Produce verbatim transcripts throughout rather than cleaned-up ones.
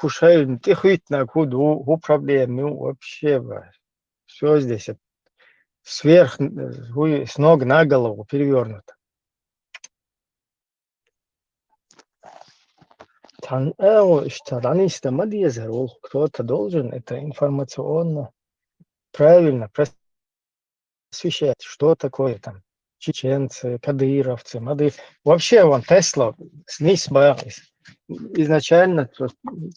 пушай, тӀехуьйтнаг хӀу ду, хӀу проблема ю вообще. Все здесь сверх, э, хӀу с ног на голову перевернуто. Тан, э, о, иштта дӀанийсда ма дезар, вол кто-то должен это информационно правильно просвещать, что такое там чеченцы, кадыровцы, мады. Вообще, вон Тесла, снис ба, изначально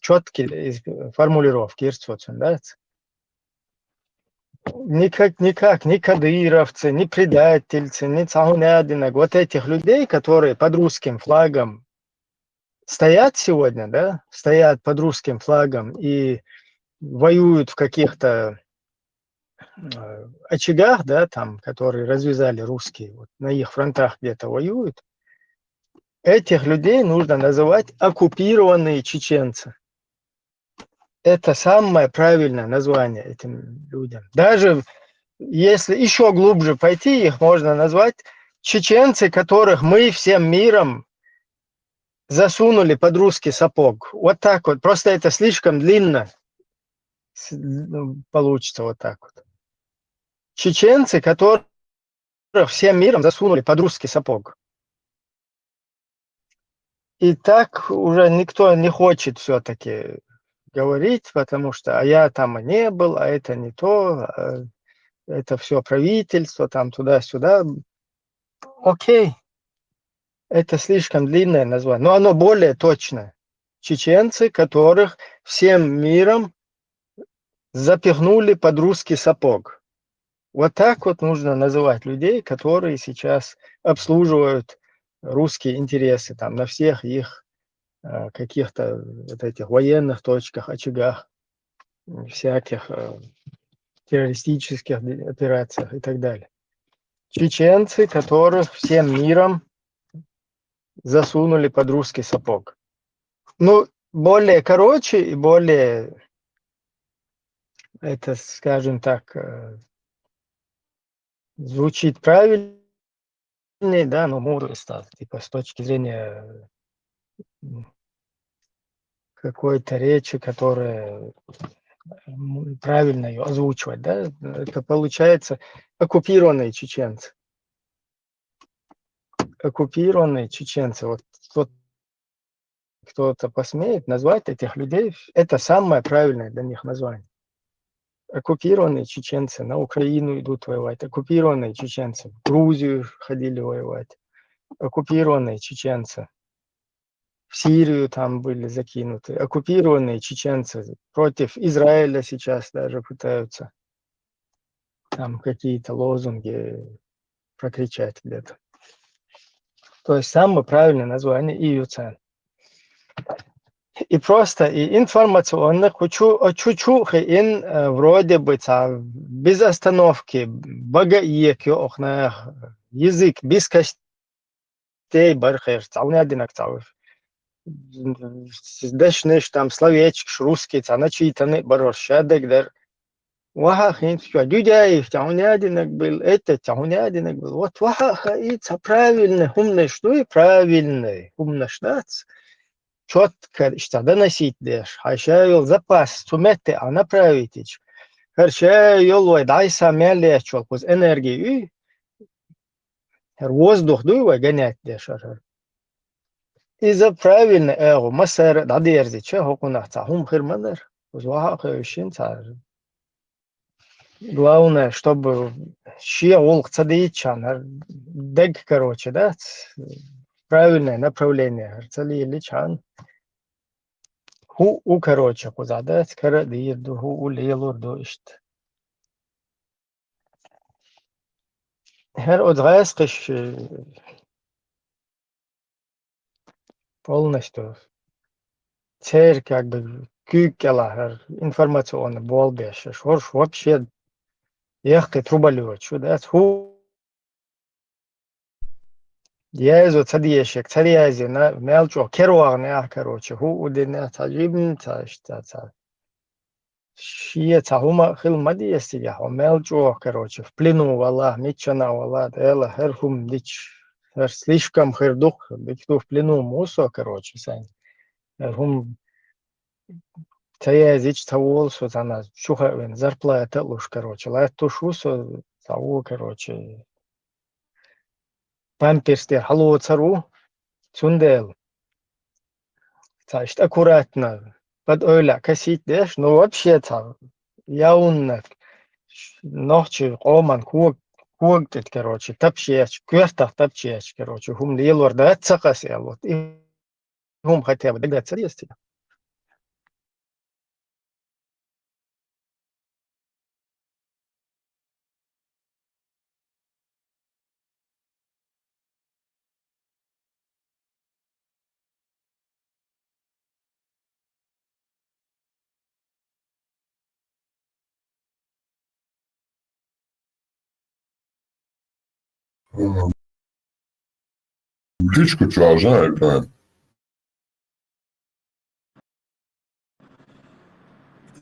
четкие из-, формулировки ирцоцун, да? Никак, никак, ни кадыровцы, ни предательцы, ни цхьа хӀума аьннадинаг. Вот этих людей, которые под русским флагом стоят сегодня, да, стоят под русским флагом и воюют в каких-то, э, очагах, да, там, которые развязали русские, вот на их фронтах где-то воюют, этих людей нужно называть оккупированные чеченцы. Это самое правильное название этим людям. Даже если ещё глубже пойти, их можно назвать чеченцы, которых мы всем миром засунули под русский сапог. Вот так вот. Просто это слишком длинно с-, ну, получится вот так вот. Чеченцы, которых всем миром засунули под русский сапог. И так уже никто не хочет всё-таки говорить, потому что: «А я там и не был, а это не то, а это всё правительство, там туда-сюда». Окей, это слишком длинное название, но оно более точное. Чеченцы, которых всем миром запихнули под русский сапог. Вот так вот нужно называть людей, которые сейчас обслуживают русские интересы там на всех их, э, каких-то вот этих военных точках, очагах, м, всяких, э, террористических де-, операциях и так далее. Чеченцы, которых всем миром засунули под русский сапог. Ну, более короче и более, это, скажем так, э, звучит правильнее, да, но мудро стало, типа, с точки зрения, м, какой-то речи, которая, м, правильно её озвучивать, да, это получается оккупированные чеченцы. Оккупированные чеченцы. Вот, вот кто-то посмеет назвать этих людей, это самое правильное для них название. Оккупированные чеченцы на Украину идут воевать, оккупированные чеченцы в Грузию ходили воевать, оккупированные чеченцы в Сирию там были закинуты, оккупированные чеченцы против Израиля сейчас даже пытаются там какие-то лозунги прокричать где-то. То есть самое правильное название и ю цен. И просто, и информационно, кучу, а чучу хе ин, э, вроде бы ца, без остановки, бага иек ё охна, язык без костей бар хер, ца, у меня одинак ца. Дашнеш там словечкаш русский, ца, начитаны, барор, шадек дар. Ваха хинт, чё, Дюдяев, ца, у меня одинак был, это, ца, у меня одинак был. Вот ваха ха и ца правильно, хумнеш, ну и правильно, хумнеш, да, ц. Чётко, иштта доносить деш, хьай шай йол запас, цу метте а направить ич. Хар шай йол вай дайса мел лечвал куз энергия уй. Хар воздух дуй вай гонять деш, хар. Иза правильно эгу, масара дадерзича, хокунах ца хум хир манар. Куз ваха хевшин ца. Главное, чтобы шия гӀулакх ца дийцачхьана, дег, короче, да, правильное направление ца леличхьана. ХӀу у, короче, кхуза, да, кара дийр ду, хӀу у лелур ду, иштта. ХӀара оцу гӀаьскхиш, э, полностью церковь, как бы, куьйга кӀелахьара информационный болх беш, хӀорш вообще яккхий труба лоьцуш ю, дац? ХӀу яйзо ца дешег, ца яйзина, мел чӀогӀа кервагӀна, короче, хӀу у дина, ца жибна, ца иштта, ца. Шен цхьа хӀума хила ма деза цигахь, хьо мел чӀогӀа, короче, в плену валахь, миччана валахь, Дела, хӀара хӀума дича, хӀара слишком хир ду-кх, дика ду, в плену муссо, короче, сайна. ХӀара хӀума ца яздича ца волу со, цхьана чу хаавина, зарплата а луш, короче, латтуш ву со, цхьа ву, короче, памперс тӀера хьалоцур ву, цундела. Цхьа иштта аккуратно, под ойла косить деш, ну, вообще цхьа явно нохчийн къоман ког, ког тӀе, короче, тапча еча, коьртах тапча еча, короче, хӀума лелор дац ца къаса аьлла. Вот и хӀума хотя бы дагадоцур еза. М. Птичку чё, а знаешь, да?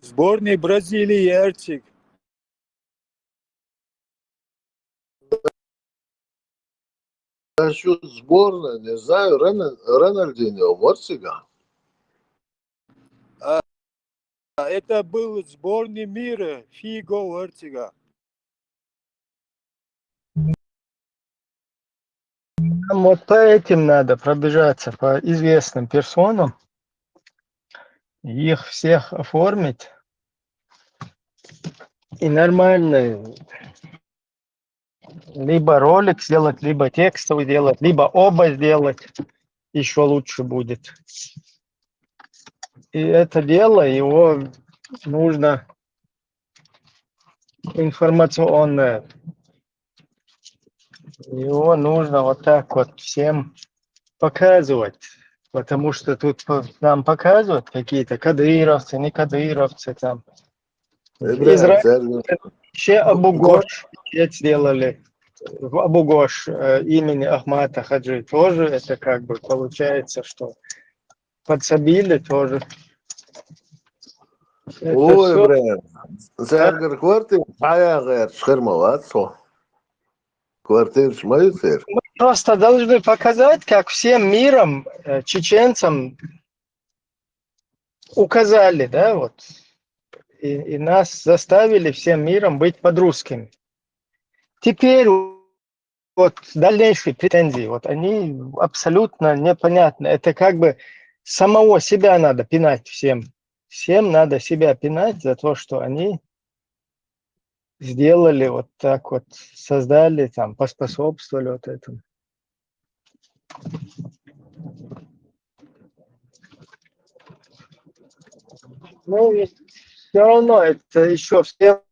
Сборный Бразилии эрчиг. Насчёт сборной, не знаю, Рона-, Рональдиньо варцига. А, это был сборный мира, Фиго варцига. Нам вот по этим надо пробежаться, по известным персонам, их всех оформить и нормально либо ролик сделать, либо текстовый сделать, либо оба сделать, еще лучше будет. И это дело, его нужно информационное, его нужно вот так вот всем показывать, потому что тут по-, нам показывают какие-то кадыровцы, не кадыровцы там. Израиль вообще Абу-Гош сделали. В Абу-Гош, э, имени Ахмата Хаджи тоже, это как бы получается, что подсобили тоже. Это всё. Ой, блин. Зергер квартир, хая гэр, шхырмалацо. Квартир шмайсер. Мы просто должны показать, как всем миром, э, чеченцам указали, да, вот, и, и нас заставили всем миром быть под русскими. Теперь вот дальнейшие претензии, вот они абсолютно непонятны. Это как бы самого себя надо пинать всем. Всем надо себя пинать за то, что они сделали вот так вот, создали, там, поспособствовали вот этому. Ну, все равно это еще всем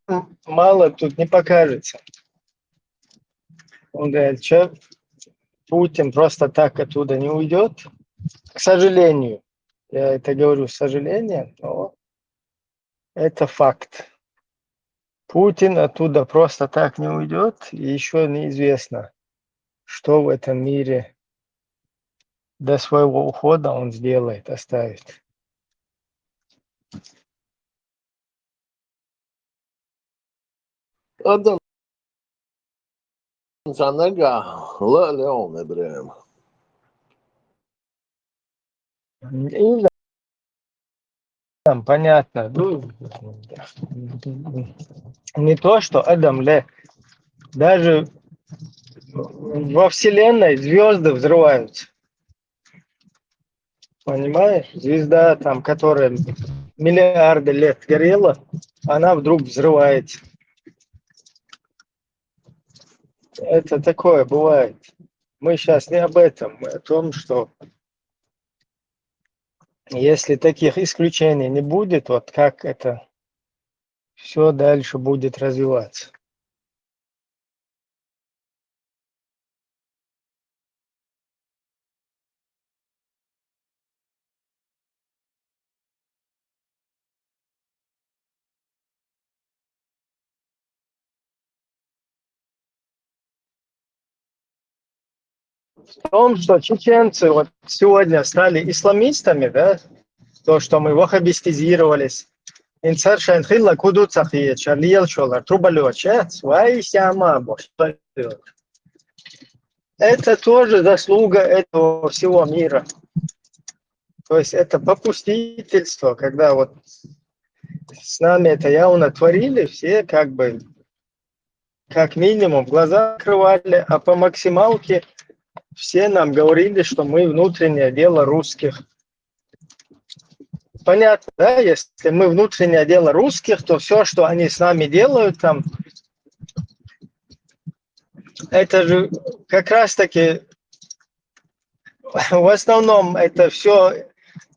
мало тут не покажется. Он говорит, что Путин просто так оттуда не уйдет. К сожалению, я это говорю с сожалением, но это факт. Путин оттуда просто так не уйдет, и еще неизвестно, что в этом мире до своего ухода он сделает, оставит. Адам Санага, ла Леон Ибрагим. И да, там понятно. Ну, не то, что Адам Ле. Даже во Вселенной звезды взрываются. Понимаешь? Звезда, там, которая миллиарды лет горела, она вдруг взрывается. Это такое бывает. Мы сейчас не об этом, мы о том, что если таких исключений не будет, вот как это все дальше будет развиваться. В том, что чеченцы вот сегодня стали исламистами, да, то, что мы ваххабистизировались, инсар шайн хилла куду цахие, чарлиел шолар, трубалёчец, вай сяма, бо-, это тоже заслуга этого всего мира. То есть это попустительство, когда вот с нами это явно творили, все как бы как минимум глаза закрывали, а по максималке все нам говорили, что мы внутреннее дело русских. Понятно, да? Если мы внутреннее дело русских, то все, что они с нами делают, там, это же как раз-таки в основном это все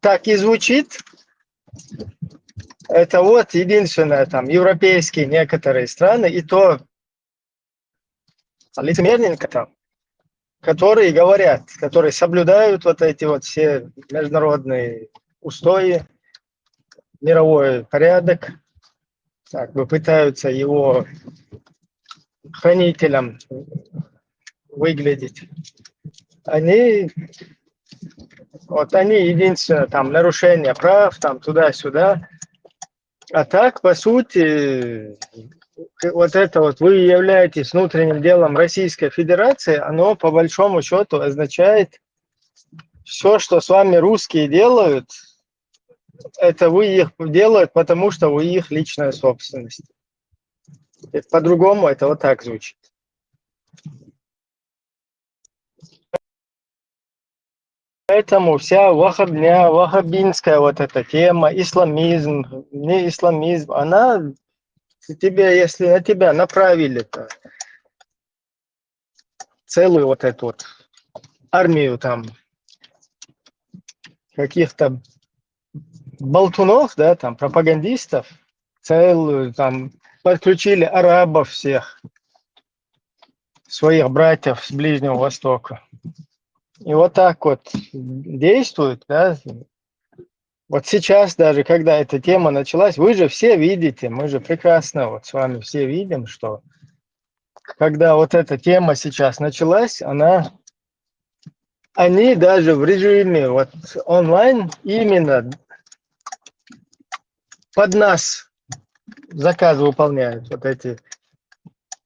так и звучит. Это вот единственное, там, европейские некоторые страны, и то лицемерненько там, которые говорят, которые соблюдают вот эти вот все международные устои, мировой порядок, как бы пытаются его хранителям выглядеть. Они, вот они единственное, там, нарушение прав, там, туда-сюда. А так, по сути, вот это вот вы являетесь внутренним делом Российской Федерации, оно по большому счету означает, все, что с вами русские делают, это вы их делают, потому что вы их личная собственность. По-другому это вот так звучит. Поэтому вся ваххабня, ваххабинская вот эта тема, исламизм, не исламизм, она тебе, если на тебя направили-то целую вот эту вот армию там каких-то болтунов, да, там пропагандистов, целую там подключили арабов всех, своих братьев с Ближнего Востока. И вот так вот действуют, да. Вот сейчас даже, когда эта тема началась, вы же все видите, мы же прекрасно вот с вами все видим, что когда вот эта тема сейчас началась, она, они даже в режиме вот онлайн именно под нас заказы выполняют, вот эти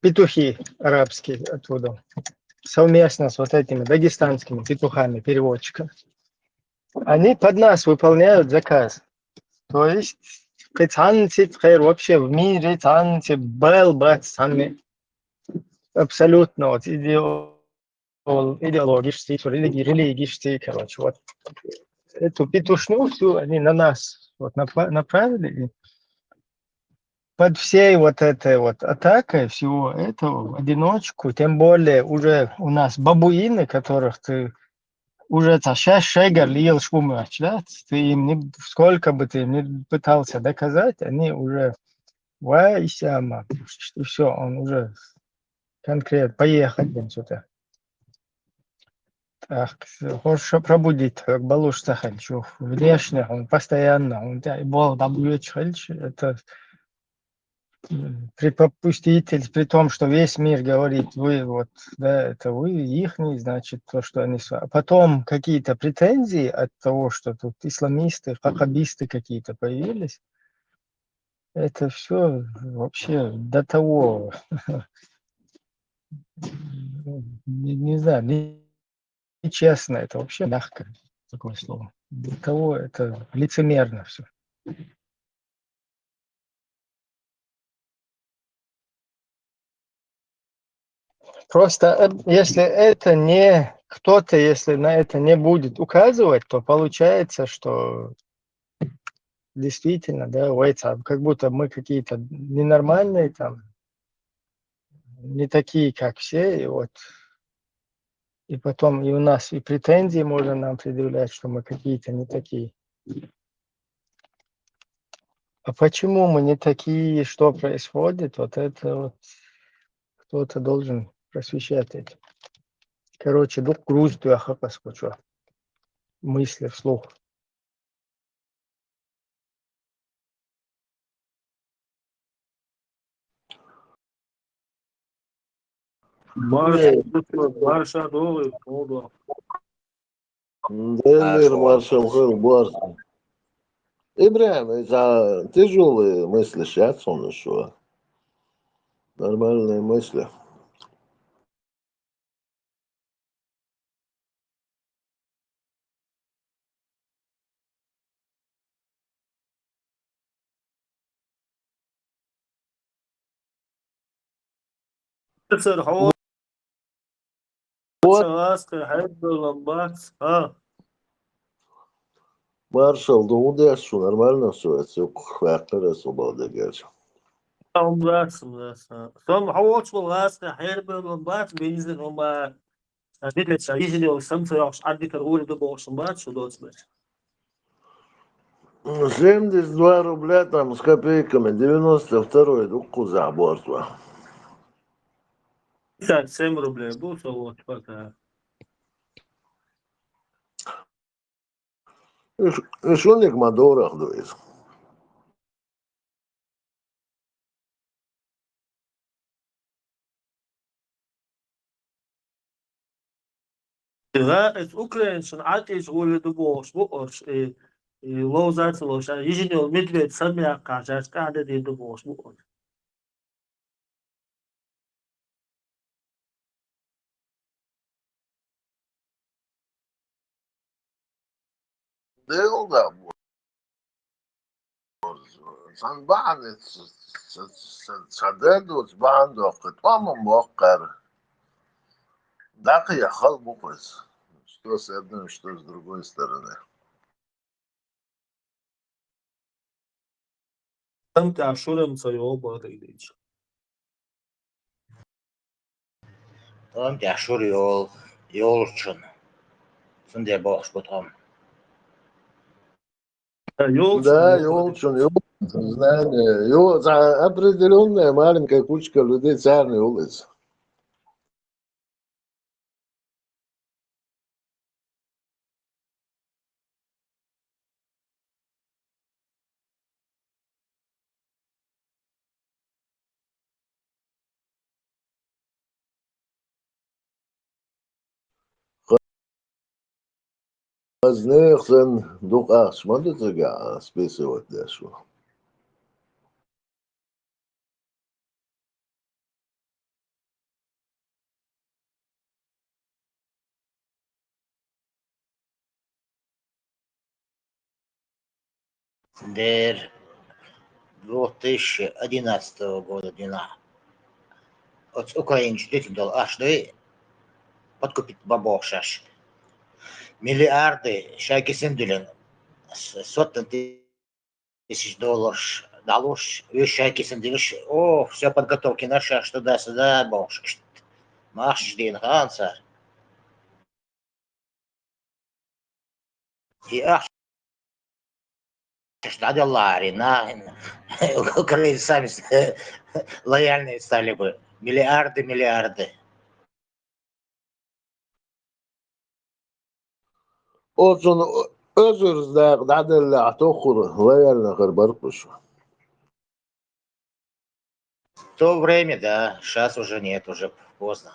петухи арабские оттуда, совместно с вот этими дагестанскими петухами, переводчиками. Они под нас выполняют заказ. То есть, кецанцит хер вообще в мире, цанцит бел бат сами. Абсолютно вот идеологический, религи-, религический, короче, вот эту петушню всю они на нас вот напа-, направили. И под всей вот этой вот атакой всего этого в одиночку, тем более уже у нас бабуины, которых ты уже та шаш шегар лил шумач, да? Ты им не, сколько бы ты им не пытался доказать, они уже, ва, и сяма, и все, он уже конкрет, поехать, блин, что-то. Так, хочешь пробудить, как балуш сахальчух. Внешне он постоянно, он тебя и бол, да, бьёт, это припопуститель, при том, что весь мир говорит, вы вот, да, это вы, ихний, значит, то, что они... А потом какие-то претензии от того, что тут исламисты, ваххабисты какие-то появились, это все вообще до того не, не знаю, не, нечестно, это вообще мягко такое слово. До того это лицемерно все. Просто э, если это не кто-то, если на это не будет указывать, то получается, что действительно, да, вайца, как будто мы какие-то ненормальные там, не такие, как все, и вот и потом и у нас и претензии можно нам предъявлять, что мы какие-то не такие. А почему мы не такие, что происходит, вот это вот кто-то должен просвещать это. Короче, дук грузит я хакас кучу. Мысли вслух. Барс, барса долы, молду. Дэнир маршал хыл барс. Ибрахим, это тяжелые мысли сейчас он еще. Нормальные мысли. Цар хьо-, вот, цар ласка хьербелла бац, а? Маршал, ду деш шу, нормально всё, цу ваьккхира со бал дегерча. Ам бац, ам бац, а. Сом хьо вочвал ласка хьербелла бац, бензин ма. А дитеца, изидел сам ца йохш, а дитар ури ду бохш бац, шу доц бац. Семьдесят два рубля там с копейками, девяносто второй, ду куза борзва. Пятьдесят семь рублей бу, со вот пока. Иш-, ишуник ма дорах ду из. Ира, эс украинцун атӀиш гули ду бохш бу орш, и, и ловзацалош, а, ижинел медведь самякка, жаш каде ди ду бохш бу орш. Делда бу. Сан бахьан ц-, ц-, ц-, ца дедуц бахьан дохкы, тӀоман бохкар. Дакъа яхал бу квез. Что с одной, что с другой стороны. Там тӀа шурам ца йолу бахьан дийцича. ТӀом тӀехь шура йолу, йолчун. Цундела бохуш бу тӀом. Да, йолчун, да, йолчун, йолчун, знание. Йо-, за-, определённая маленькая кучка людей, царна йолу иза. Хазнех сан дукха ахча ма ду цигахь списывать деш ву. Дер две тысячи одиннадцатого года дина. Оцу украинчу дитина долу ахча дуй, подкупить ма боху шаьш. Миллиарды шайн кисана дуьллина, с-, сотни тысяч долларш дӀалуш, уьш шайн кисана дилуш, о, всё, подготовка йина шаьш туда-сюда бохуш, иштта. Ма ахчаш дийна хаьа цара. И ахча дӀаделлахьара, нахана украинцы сами с-, лояльные стали бы. Миллиарды, миллиарды. Оцунна оьзурза дакъа дӀаделлехь, тоххур лояльный хир бара уьш. В то время, да, щас уже нет, уже поздно.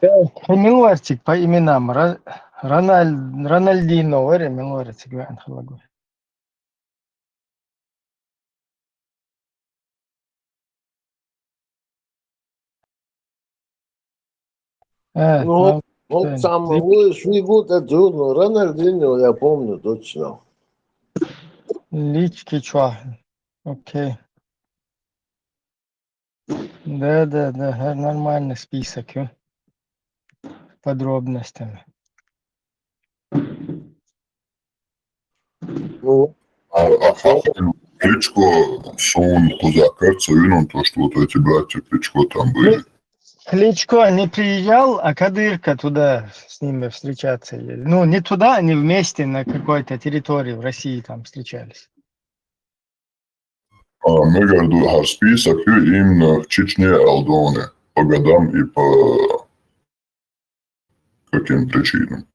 Э, хӀун мила вара цига по именам? Ра-, Рональ-, Рональдино вара, мила вара цига веана хилла гур. Э, ну, ну, вот, вот э, самый лучший фигура, ну, Рональдиньо, я помню точно. Лички чё? Окей. Да, да, да, э, нормальный список, э, подробностями. Ну, а, а, а, Кличко, суна кхузахь карцо вина, то, что вот эти братья Кличко там были. Кличко не приезжал, а Кадырка туда с ними встречаться ездил. Ну, не туда, не вместе, на какой-то территории в России там встречались. А, мегар ду хӀара список ю именно в Чечне аьлла дуьйна, по годам и по каким причинам.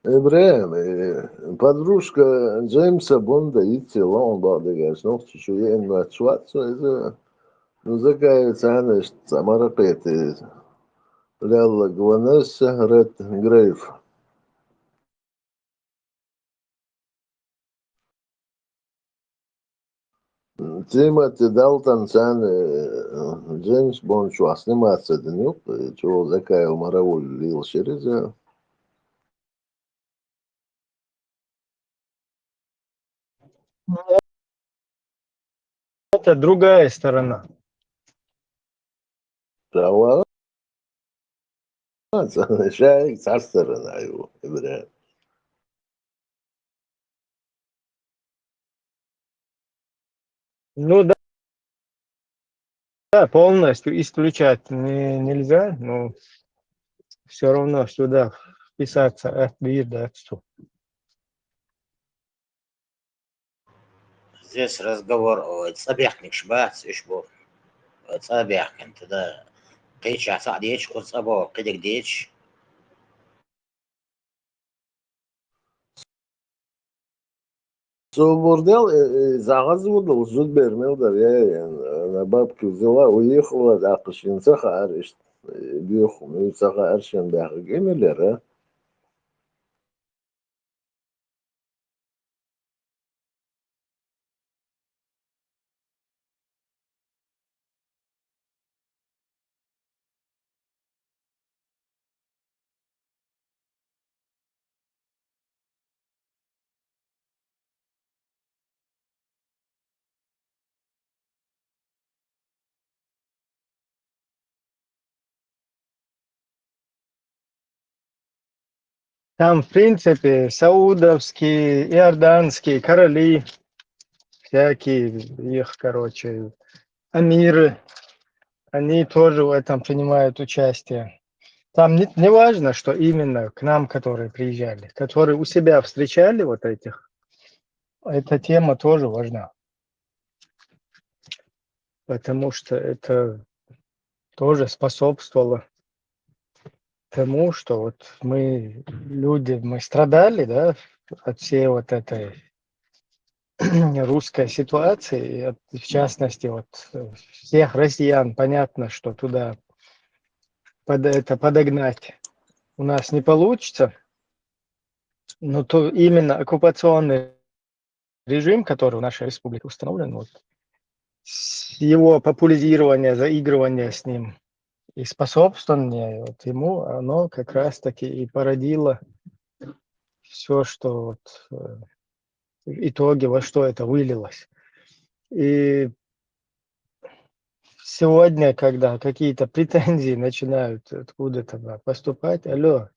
Эбрем, э, подружка Джеймса Бонда йицъелла, он бакъдерг аьлча, нохчи чу еана вац, вац, иза Ну, Закаевцана иштта цӀа мара кхетий. Леллаг Ванесса, Редгрейв. Тимоти Далтон царна, э, Джеймс Бонд чохь сниматься дина юкъа, чӀогӀа Закаев мара волу лелаш яра иза. Ну, это другая сторона. Ша вара, ша цхьа сторона ю, Ибрахим. Ну да. Да, полностью исключать не, нельзя, но все равно сюда вписаться, э, да, что. Здесь разговор о цӀа баьхкинарш бац, уьш бу. ЦӀа баьхкина, тӀаккха кхечахь цхьаъ дечу, кхуза цӀа боху, кхидерг дечу. Собар дел, э, э, загӀаза ву долу зудбер мел дара, я, я, на бабки взяла, уехала, тӀаккха шен ца хаьара иштта, э, боьху, муьйра ца хаьара шен баьхкина, и мел яра. Там, в принципе, саудовские, иорданские короли, всякие их, короче, эмиры, они тоже в этом принимают участие. Там не, не важно, что именно к нам, которые приезжали, которые у себя встречали вот этих, эта тема тоже важна. Потому что это тоже способствовало тому, что вот мы, люди, мы страдали, да, от всей вот этой русской ситуации, и от, в частности, вот, э, всех россиян, понятно, что туда под это подогнать у нас не получится, но то именно оккупационный режим, который в нашей республике установлен, вот, с его популяризирования, заигрывания с ним и способствования вот ему, оно как раз-таки и породило все, что вот, э, в итоге, во что это вылилось. И сегодня, когда какие-то претензии начинают откуда-то, да, поступать, алло,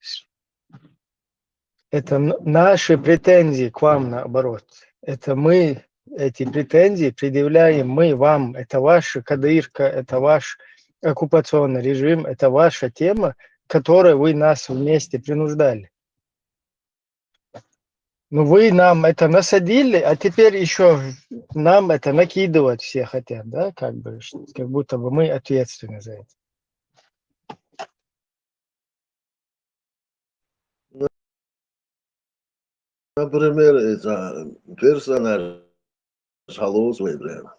это н-, наши претензии к вам, наоборот. Это мы эти претензии предъявляем мы вам. Это ваша кадырка, это ваш оккупационный режим, это ваша тема, которой вы нас вместе принуждали. Ну, вы нам это насадили, а теперь еще нам это накидывать все хотят, да, как бы, ш-, как будто бы мы ответственны за это. Например, это персонаж хьалоцу вай бен.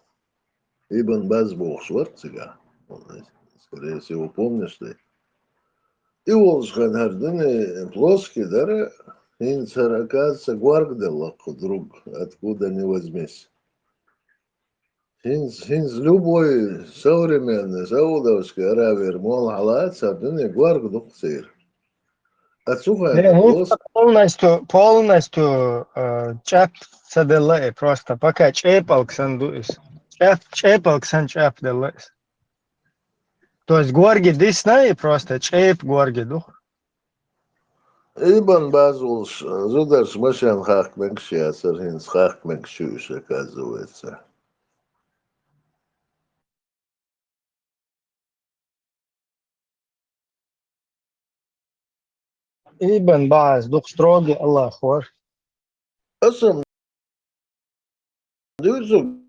Ибн Баз бохуш вара цигахь. Скорее всего, помнишь ты? И волчу хенахь дуьне плоский дара, хӀинца хӀара, оказывается, горга делла кху друг, откуда ни возьмись. ХӀинца, хӀинца любой современный Саудовская Аравия мол хьалаца, дуьне горга ду-кх церан. А цу хенахь полностью, полностью, э, чӀеп ца делла и просто пока чӀепалг санна ду иза. ЧӀеп, чӀепалг санна чӀеп делла иза. То есть горги дисна и просто чӀеп горги ду. Ибн Баз волуш, зударша машен хахка мегаш яцара, хӀинца хахка мегаш ю уьш, оказывается. Ибн Баз дукха строгий Аллах вара. Аса дуьйцург,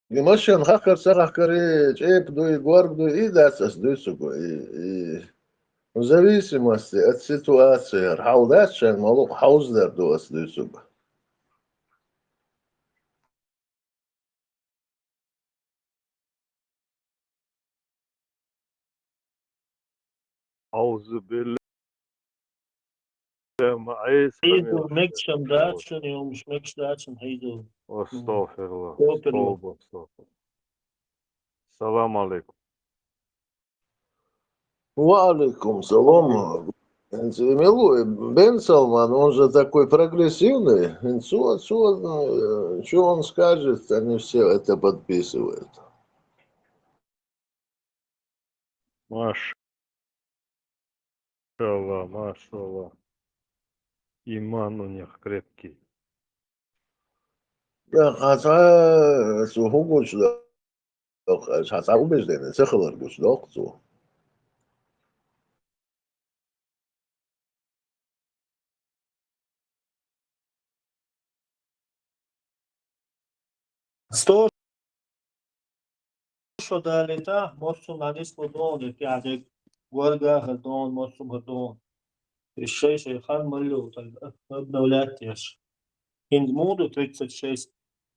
и машен хахкар, ца хахкар, и чӀепа дуй, горга дуй, и дац аса дуьйцург, и, и в зависимости от ситуации, хьал дац шайн, малух хьовздар ду аса дуьйцург. أعوذ بالله. Хьийзу, мегаш дац шуна, йомаш, мегаш дац шуна, хьийзу. أستغفر الله. أستغفر الله. أستغفر الله. السلام عليكم. وعليكم السلام. Милуй, Бен Салман, он же такой прогрессивный. Что он скажет, они все это подписывают. Машаллах, машаллах. Иман у них крепкий. Да, хьа цхьа, цо хӀун гучу доккху, хьа цхьа убеждение ца хилар гучу доккху цо. Сто шо далийта, массо а нисло догӀу, тӀаьхьа дерг горга хӀара догӀу, массо а хӀара догӀу. Иза шай-шай хан мел йолу обновлять еш. ХӀинца муха ду тридцать шесть,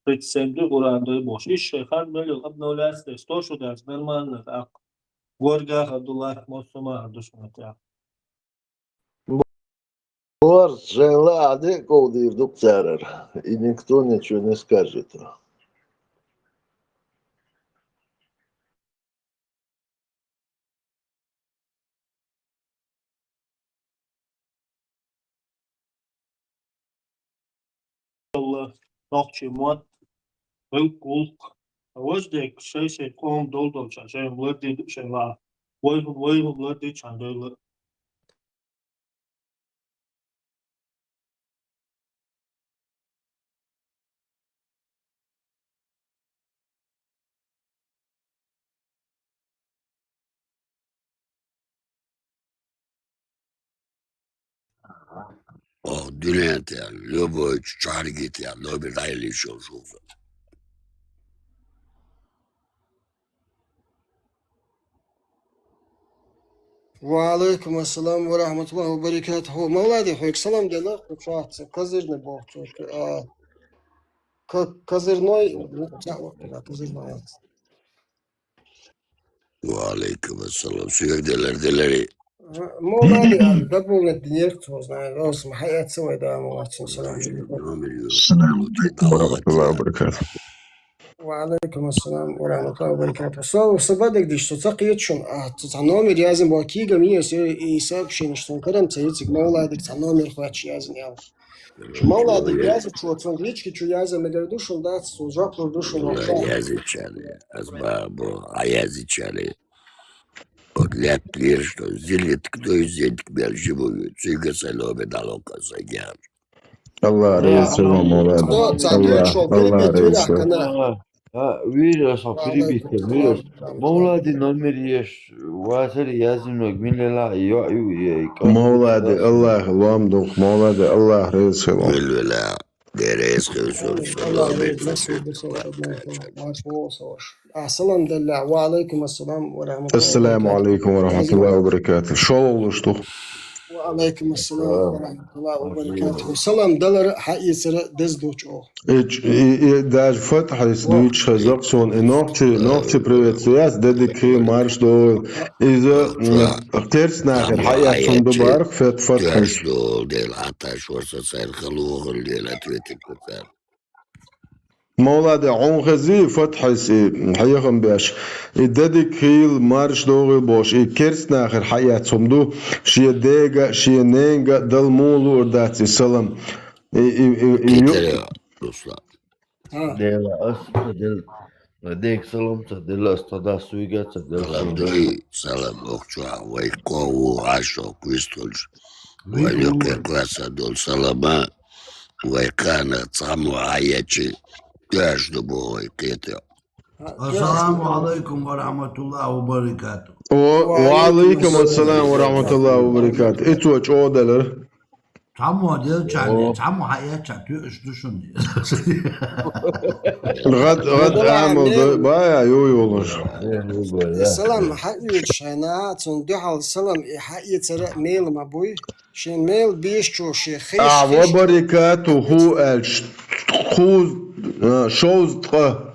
тридцать семь ду Къуръан дой бохуш. Иза шай хан мел йолу обновлять деш, сто шо даьлча нормально тӀаккха. Горга хӀара ду латта, массо а хӀара ду шуна тӀехь. Борз, шайн лаахь де а ков дийр ду-кх царара, и никто ничего не скажет. Нохчийн мотт, гӀуллакх, гӀуллакх. Важа дерг шай-шайн къоман долу долчохь шайна лардийр ду шайн лаахь. Вай хӀума, вай хӀума лардийча хьан дойла. Ох, дуьнен тӀехь, любой чу чхьаргий тӀехь, номер дӀайиллийча йолуш ву со. Ва алейкум ассалам ва рахматуллахи ва баракатуху. Мавлади, хьоьга салам делла, кху чохь ца Козырный боху цо, а, Ка-, Козырной, ну, цхьаъ ваккхара, Козырной. Ва алейкум ассалам. Соьга делар, деларе. Мавлади, а, дополнить динех цо, знаю, росма хьаэца вай да, мавлади, салам. Номер ю. Салам алейкум ва рахматуллахи ва баракатуху. Ва алейкум ассалам ва рахматуллахи ва баракатуху. Со, со бадагдиш, со ца кхеташ шуна, а, ца, ца номер язйина боху, кийга мийаса и сообщение, что он карам ца йициг, Мавладиг ца номер хоьттуш язйина ял. Мавлади яза чу, цунга лички чу яза мегар ду шуна дац, цо жоп лур ду шуна. Яза чали, аз ба-, бо, а яза чали. Вот леп лир, что зилитк, то есть зилитк бел живую, цуьга са лобе дало каса гян. Аллах реза хила, Мавлади. Аллах, Аллах реза хила. А, а, вирус, а, перебитка, вирус. Мавлади номер еш, васари язиног, мин лела, йо, ю, е, ка. Мавлади, Аллах, лом дух, Мавлади, Аллах реза хила. Мин лела, де реза хила, сор, сор, Аллах номер реза хила, сор, сор, сор, сор, сор. А, салам далла. Ва алейкум ассалам ва рахматуллахи ва баракатуху. Ассаламу алейкум ва рахматуллахи ва баракатуху. ШолгӀа луш ду. Ва алейкум ассалам ва рахматуллахи ва баракатуху. Салам далар а, хьаэцар а деза ду чӀогӀа. И ч-, и, и даже Фатхьис дуьйцуш хеза-кх суна, и нохчи, нохчи приветствие яц, де дика хийла, марша догӀийла. Иза, м, керста нахера хьаэцна ду бахара-кх Фат-, Фатхьис. Дела, аташ варса сайр халугӀал дела, ответик куцар. Мавлади, хьуна хезий, Фатхьис и хьехам беш, и де дика хийла, марша догӀийла бохуш, и керста нахера хьаэцна хӀума ду, шен дега а, шен ненга а дала муха луур дац и салам. И, и, и, и ю- Питер, Руслан. А. Дела, ас ца дел-, дега салам ца делла, ас ца дас вига ца делла. Салам дуй, салам охчохь, вай кхо ву, Ӏашо, квистхуьлуш. Вай юккъе кхоьссар долу салама, вай кхана цхьаммо Ӏа ечи, коьрташ ду боху вай кхетар. Ассаламу алейкум ва рахматуллахи ва баракату. Ва алейкум ассалам ва рахматуллахи ва баракату. И цо чӀогӀа делара. Цхьаммо делчарна, цхьаммо хьаэцча, тоьаш ду шуна. ГӀад, гӀад амал дай, бая, ю, йолуш. Салам хьаоьцуш хьайна, цунна дуьхьал салам и хьаэцар а мела ма буй. Шен мел бешачо шен хеш, а, хеш. Ва баракату хӀу аьлча, кхуза, а, шовзткъа.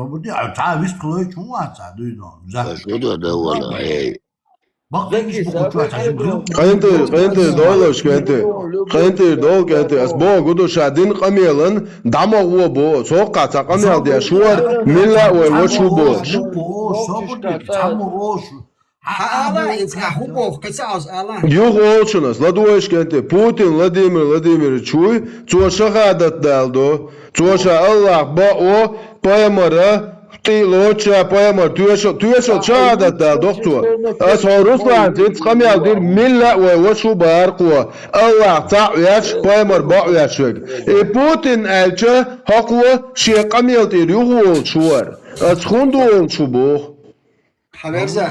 собуди, а цхьа вист хилой чун вац, а дуй дон. За. Аш гуда да вала, эй. Бакъ дегиш бу чуа цхьа жин. КъентӀир, къентӀир долаш, кӀентӀир. КъентӀир дол, кӀентӀир. Ас бо гуду ша дин къамелан, дамо во бо. Сокъа ца къамел де шуар, милла вай во шу бош. Собуди, цхьа мо вош. Ала, и цхьа хӀу бох, каца аз ала. Юх олчунас, ладугӀаш кӀентӀе, Путин Владимир Владимирович вуй, цо шахадат далдо, цо ша Аллах баъо, пайхамара тӀилоча, пайхамар туьшал, туьшал шахадат далдох цо. Ас хьо Руслан, цец къамел дир, милла вай вашу баркъо, Аллах цаъ веш, пайхамар баъ веш вег. И Путин аьлча, хьакъо, шен къамел тӀир юх олчуар. Ас хунду олчу бох. Хаверза.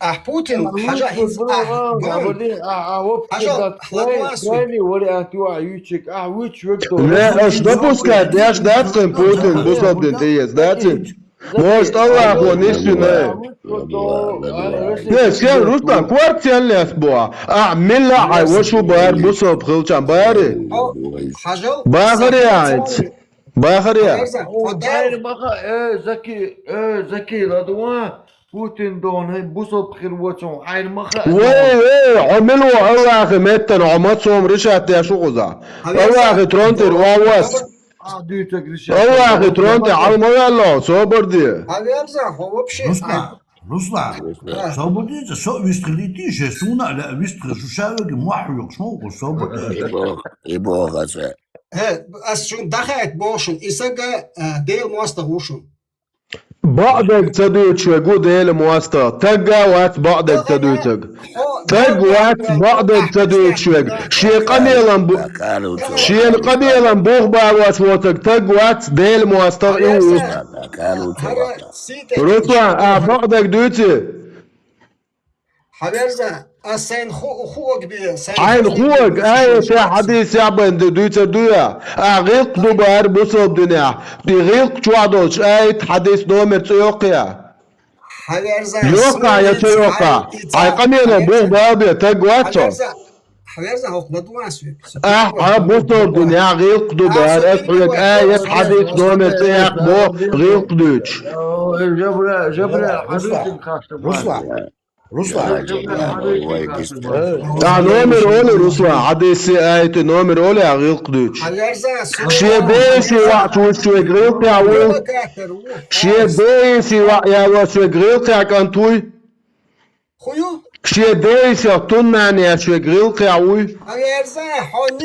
Ахь Путин, хьажа, хӀинца ахь гуьран. Хьажа, хьладуван сой. Не, аш допускать деш дац хин Путин бусалба дин тӀеэца, дац? Может, Аллахо нисвина. Не, сен, Рустам, корта сен лес бу? Ахь милла хьай вашу бар бусалба хилчам бари? Хьажал. Бахари айц. Бахари. Хьо дер. Хьайр маха, э, Заки, э, Заки, ладуван. Путин дон, хӀай бусалба хир воцун, хьайр маха. Вай, вай, хьо мила ву Аллахи меттана, хьо ма цом решать деш ву кхуза. Аллахи трон тӀера ван вас. Аллахи трон тӀера хьал ма ваьлла, собар де. Хьаверза, хьо вообще. Руслан, Руслан, собар де, со вистхилийти, же суна ала вистхи, шу шавеги махьюк, шо собар де. И бо, и бо хаза. Э, ас шун дахайт бошун, исага, э, Дел моста гушун. Бакъдерг ца дуьйцуш верг ву Делан моастагӀа, тагга вац бакъдерг ца дуьйцург. Таг вац бакъдерг ца дуьйцуш верг. Шен къамелан бу-, шен къамелан бух балош воцург таг вац, Делан моастагӀа и ву. Руслан, а бакъдерг дуьйций? Хьаверза, ас сайн ху-, хуъаг бе, сайн хьайн хуъаг, аятехь, хьадисехь бен ду-, дуьйцур ду я? А гӀиллакх ду бара бусалба динехь. И гӀиллакх чохь долчу аят, хьадис номер цӀе йоккхий? Хьаверза, йоккхий я ца йоккхий? Хьайн къамелан бух бала бе, таг вац цо. Хьаверза, хьаверза, хӀокху ладуван соьга. Ахь, а бусалба динехь гӀиллакх ду бара, ас хьоьга аят, хьадис номер цӀе яккха боху, гӀиллакх дуьйцуш. Жабра, Жабра, Руслан, Руслан. Руслан. Ахь номер олий, Руслан, хьадисий, аятий номер олий, ахь гӀиллакх дуьйцуш. Шен дайший ваӀ чу вуьйш верг гӀиллакхехь вуй? Шен дайший ваӀ ялош верг гӀиллакхехь кӀант вуй? Шен дайшах туннан еш верг гӀиллакхехь вуй?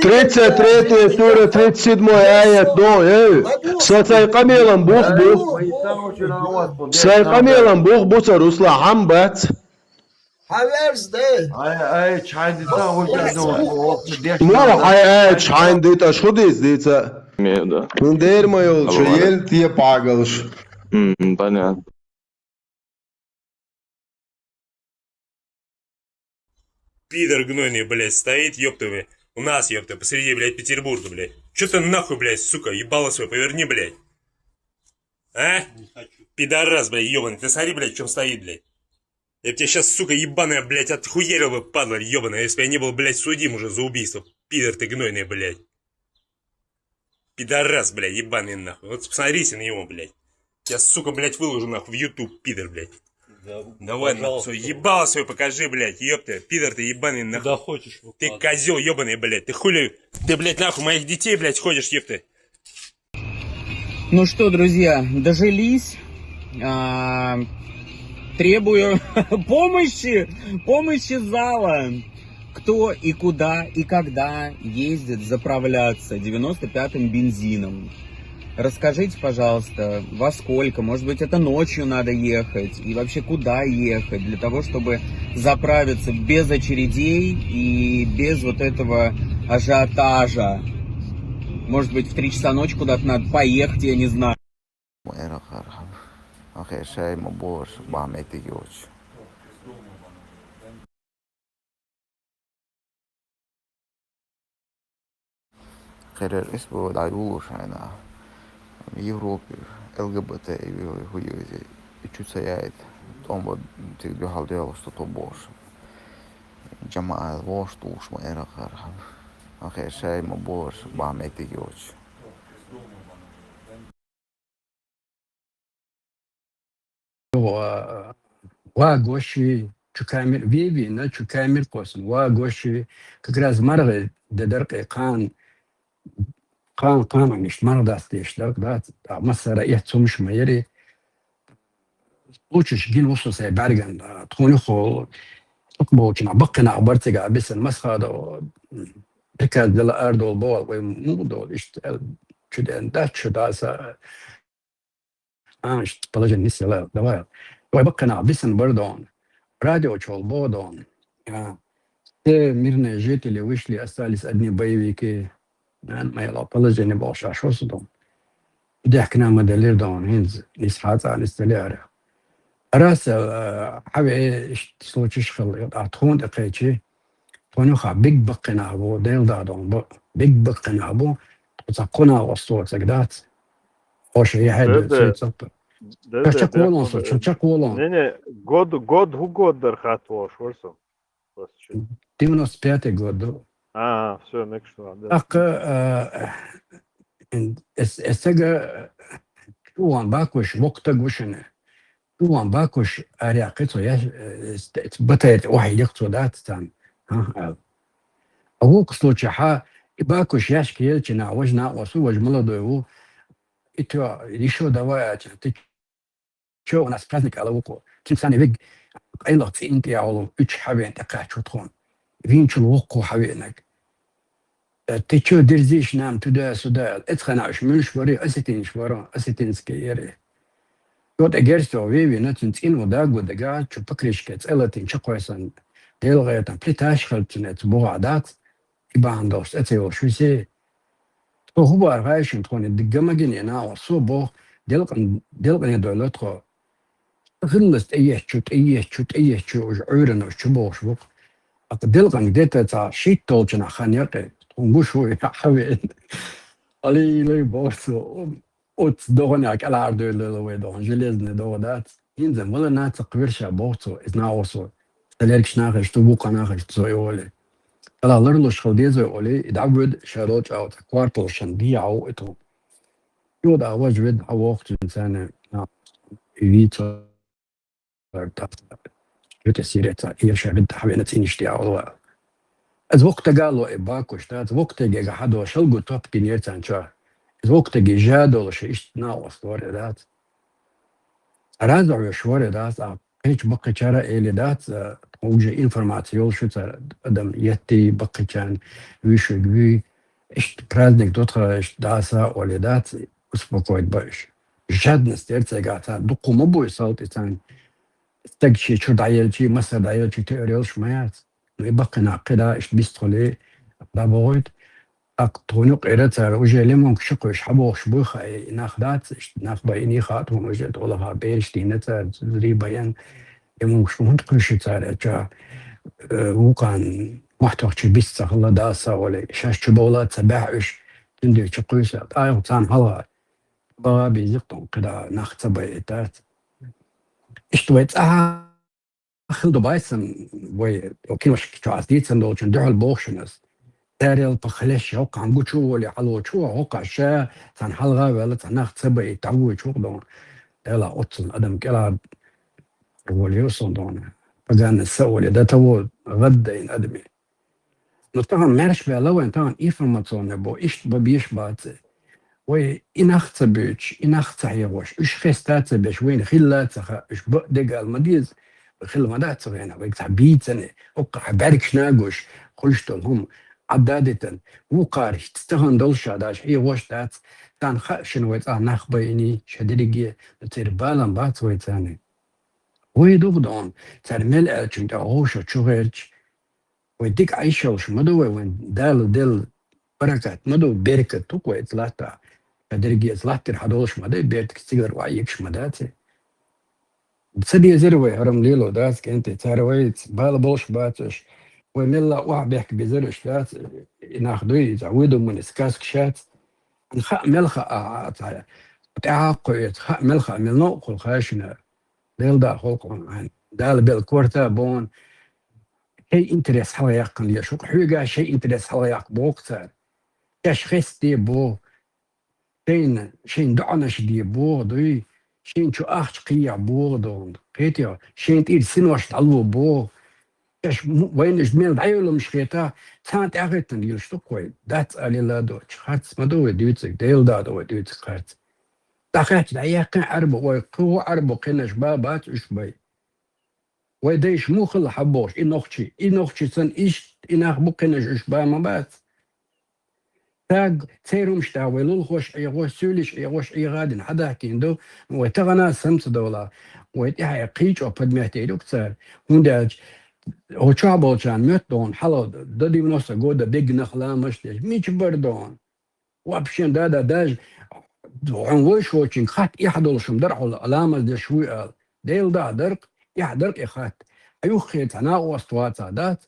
Тридцать третья сура, тридцать седьмой аят, но, эй, со сайн къамелан бух бу. Сайн къамелан бух бу ца, Руслан, хьан бац? Хьаверза, дай. Ай, ай, чхьайн дита, хӀун деш ду? Мо хьайн ай, чхьайн дита, аш хӀун дийца дийца? Меда. ХӀун дера ма йолчу, ел те пхьагалш. М, понятно. Пидор гнойный, блядь, стоит, ёпта, блядь. У нас, ёпта, посреди, блядь, Петербурга, блядь. Чё ты нахуй, блядь, сука, ебало своё поверни, блядь. А? Пидорас, блядь, ёбаный. Ты смотри, блядь, в чём стоит, блядь. Я б тебя сейчас, сука, ебаная, блядь, отхуярил бы, падла ёбаная, если бы я не был, блядь, судим уже за убийство. Пидор ты гнойный, блядь. Пидорас, блядь, ебаный нахуй. Вот посмотрите на него, блядь. Я, сука, блядь, выложу нахуй в YouTube, пидор, блядь. Давай, нахуй, всё, ебало своё покажи, блядь, ёпта. Пидор ты ебаный нахуй. Куда хочешь выкладывай. Ты козёл ёбаный, блядь. Ты хули, ты, блядь, нахуй моих детей, блядь, ходишь, ёпта. Ну что, друзья, дожились. А, требую помощи, помощи зала. Кто и куда и когда ездит заправляться девяносто пятым бензином? Расскажите, пожалуйста, во сколько? Может быть, это ночью надо ехать? И вообще, куда ехать для того, чтобы заправиться без очередей и без вот этого ажиотажа? Может быть, в три часа ночи куда-то надо поехать, я не знаю. Ма эргӀархьама. Ахе шай ма бохуш, бахьа меттиг йоцуш. Кхерар эс бо дӀайолуш хьайна. Европе Л Г Б Т хӀу ю иза? И чу ца яйта. ТӀом бо цига дуьхьал доьлхуш ду тхо бохуш. ЖамаӀат вовшах тухуш ма эргӀархьама. Ахе шай ма бохуш, бахьа меттиг йоцуш. Ва, ва гоши, чу камер, ви, вина, чу камер кхоссина, ва гоши, как раз маргӀе де дара кхе кхана, кхана, кхана иштта маргӀа дац деш дара, дац, а массара эхь цумаш ма яри. Учуш гина ву со сайн бӀаьрган, а, тхуна хол, тӀаккха болчу нах, баккхий нах бара цига, а бисина масхадо, приказ дала ара долу боху, вай муха долу, иштта аьлла, чу ден дац, чу даса, а, иштта положение нисъяла, давай. Вай баккхий нах бисина бара дона. Радио чохь боху дона. А, все мирные жители вышли, остались одни боевики. Нан, ма яла положение бохуш аш хӀусу ду. Дехкина ма делира ду, хӀинца, нисхьа цӀа нисделира. Раса, э, хьавеа, иштта случайш хилла, а тхона тӀекхечи, тхона юха биг баккхинах бу, Дела дадон бу, биг баккхинах бу, тхо ца кхуна остуоцаг дац, оша яхье Д Д, цуй цаппа. Д Д, Ча чакхволон со, ча чакхволон. Не, не, год, год, хӀу год дар хатта волуш вара со. Девяносто пятый год ду. А, все, мекаш ладно. ТӀаккха, а, эс, эс сага чуван бакуш, вокху таг ву шина. Чуван бакуш аряккхи цо, я, э, с-, с-, батайта охьайилира цо дац царна. А, а. А вукху случай хьа, и бакуш яшка елчина, важа накъосу, важа молодой ву, и тё, ещё давай, а, ты Чо у нас праздник ала вукхо. Цуьнан царна вег къайлах цӀийнан тӀе яхьула, уьчу хьавена тӀекхаьчча тхуна. Вийначул воккхо хьавеанарг. Э, ты чё дерзишь нам туда-сюда? Эцхьана уьш муьлш вара, осетинаш вара, осетинский яра. Цо тӀе герз тоху вен вина, цуьнан цӀийнан ву дагго дага, чу покрышка цӀе латийна чаккхойсан, делгӀайтан плиташ хилла цуьнан эца бугӀа дац, и бахьана долуш цӀе ца йолуш висий. Тхо хӀун бара хаьйшина тхуна дигга магине нагӀо со боху, делкъан-, делкъане дойла тхо. Хиллалц тӀееттачу, тӀееттачу, тӀееттачу, уьш Ӏуьйранна уьш чу бохуш бу-кх. ТӀаккха делкъанга де та ца шийтта долчунах хан якъи, тхуна гуш ву и хьавеана. Алий-лай боху цо. Оцу догӀанехь кӀелхьардевлла вай догӀан, железный догӀа дац. ХӀинца вала нацакх вира ша боху цо, иза нагӀо со. Сан лергаш нахаша ду, вукху нахаша ду со и олий. ТӀаккха ларлуш хила деза вай олий, и дӀавоьду ша долчу агӀо цхьа кварталшан дехьа ву и тхо. Чо да важа ведда хьан воху цуьнан царна, а, и вийца. Юта сиреца, и ша ведда хьан вена цӀийнаш тӀе агӀо. Иза вокху тагало и бакуш дац, вокху тегега хьадо шалгу топ гинера царна чохь. Иза вокху теге жа долуш иштта накъост вара дац. Раза хьоьжуш вара дац, а кхечу баккхичара эли дац, а, уже информация йолуш ю цара адам етти баккхичарна вуьшург вуй. Иштта праздник ду тхара, иштта даса оли дац, успокоить ба уьш. Жадность дерцега цара дуккха ма буй салти царна. Стаг ши чу дӀаелчи, масар дӀаелчи, теор йолуш ма яц. Ну, и баккхина кхидӀа иштта бистхули дӀабохуьйту. ТӀаккха тхуна юкъера цара уже лимонка ши кхуьйш хьабохуш буй хаьа, и нах дац, иштта нах байина хаьа тхуна уже тӀолаха бераш дийна цара, зрий баян, лимонкаш хӀунда кхуьйшу цара, ча, э, вукхана мохь тохчу бист ца хилла даса олий, шаьш чу бовла ца баьхьа уьш, цуьнан чу кхуьйса, тӀаккха царна хьалха багӀа беза кхидӀа нах ца байита дац. Иштта вай цӀахь хила ду бай сан, вай киношка чу ас дийцина долчун дуьхьал боху шуна ас. Царел пахалеш хӀокху хьан гучу а волий, хьалочу а хӀокху ша цхьана хьалха а ваьлла, цхьа нах ца байи, дӀавоьдучу хӀокху дон. Дела оццул адам кӀелхьа волий сан дона. Пагана са а волий, до того гӀаддайна адаме. Ну, тахана маьрша баьлла вайн, тахана информационный бо, иштта бан беш бац. Вай и нах ца буьйцуш, и нах ца хьегӀош, уьш хеста ца беш, вайна хилла ца хаьа, уьш бакъ дегал ма деза, хила ма дац вайна, вайга цхьа бийцане, хӀокху хьан бӀаьргаш нагуш, хуьлуш долу хӀума, Ӏадда а дитан, вукхара хӀинца тахана долуш ша даш хьегӀош дац, царна хаьа шуна вай цӀахь нах байиний, ша дерриге, церан балам бац вай царна. Вай дугӀу дон, цара мел аьллачун тӀе гӀовша чу гӀерча, вай дика Ӏайшалш ма ду вай, вайн Дала делла баракат ма ду, беркат ду вай латта. Ша дерриге латтира хьан долуш ма дай, бертиг цигара охьаегаш ма дац. Ца дезира вай, хӀарам лело дац кӀентий, цара вай бала болуш бацаш. Вай мелла охьабехк безар уьш дац, и нах дуй, иза вуй ду муни сказка шац. Хаа мел хаа, а, цхьа, тӀаьхьа кхуьйца, хаа мел хаа, мел новкъахула хаа шуна. Дела да холкъон хьайн. Дала бел корта бон. Шайн интерес хьалаяккхана леш, хӀокху хьоьга шайн интерес хьалаяккха боху цара. Шаьш хестаде боху. Шайна, шайн доӀанаш де боху дуй. Шайн чу ахча кхийя боху доху. Кхетий, шайн тӀера синош дӀало боху. Шаьш м-, вайна уьш мел дӀайолламаш хета, царна тӀаьхӀиттина йилаш ду-кх вай. Дац алила доцуш, харц ма ду вай дуьйцург, Дела да ду вай дуьйцург харц. ДӀахаьчча дӀаяьккхина Ӏарбо, вай кху Ӏарбо кхинаш ба бац уьш бай. Вай дайша муха хилла хьан бохуш, и нохчий, и нохчий санна иштта, и нах бу кхинаш уьш ба ма бац. Таг, церан хӀумаш да вай лулахош Ӏехош, суьйлиш Ӏехош Ӏехадина хьадахкийна ду, вай тахана а самца довла, вай тӀаьхьа кхийчӀо подметте ду-кх цара, хӀунда аьлча, хӀо чохь болчарна моьтту дохуна хьала до девяносто года бегнах ламаш деш, мича бара дохуна? Вообще, да, да, даже хьуна вайша волчуьнга хатта эхь долуш хӀума дара хьуна, ламаз деш вуй ала. Дела дахьа даркъ, эхь даркъ и хатта. Ӏа юххе цхьа накъост вацахь дац,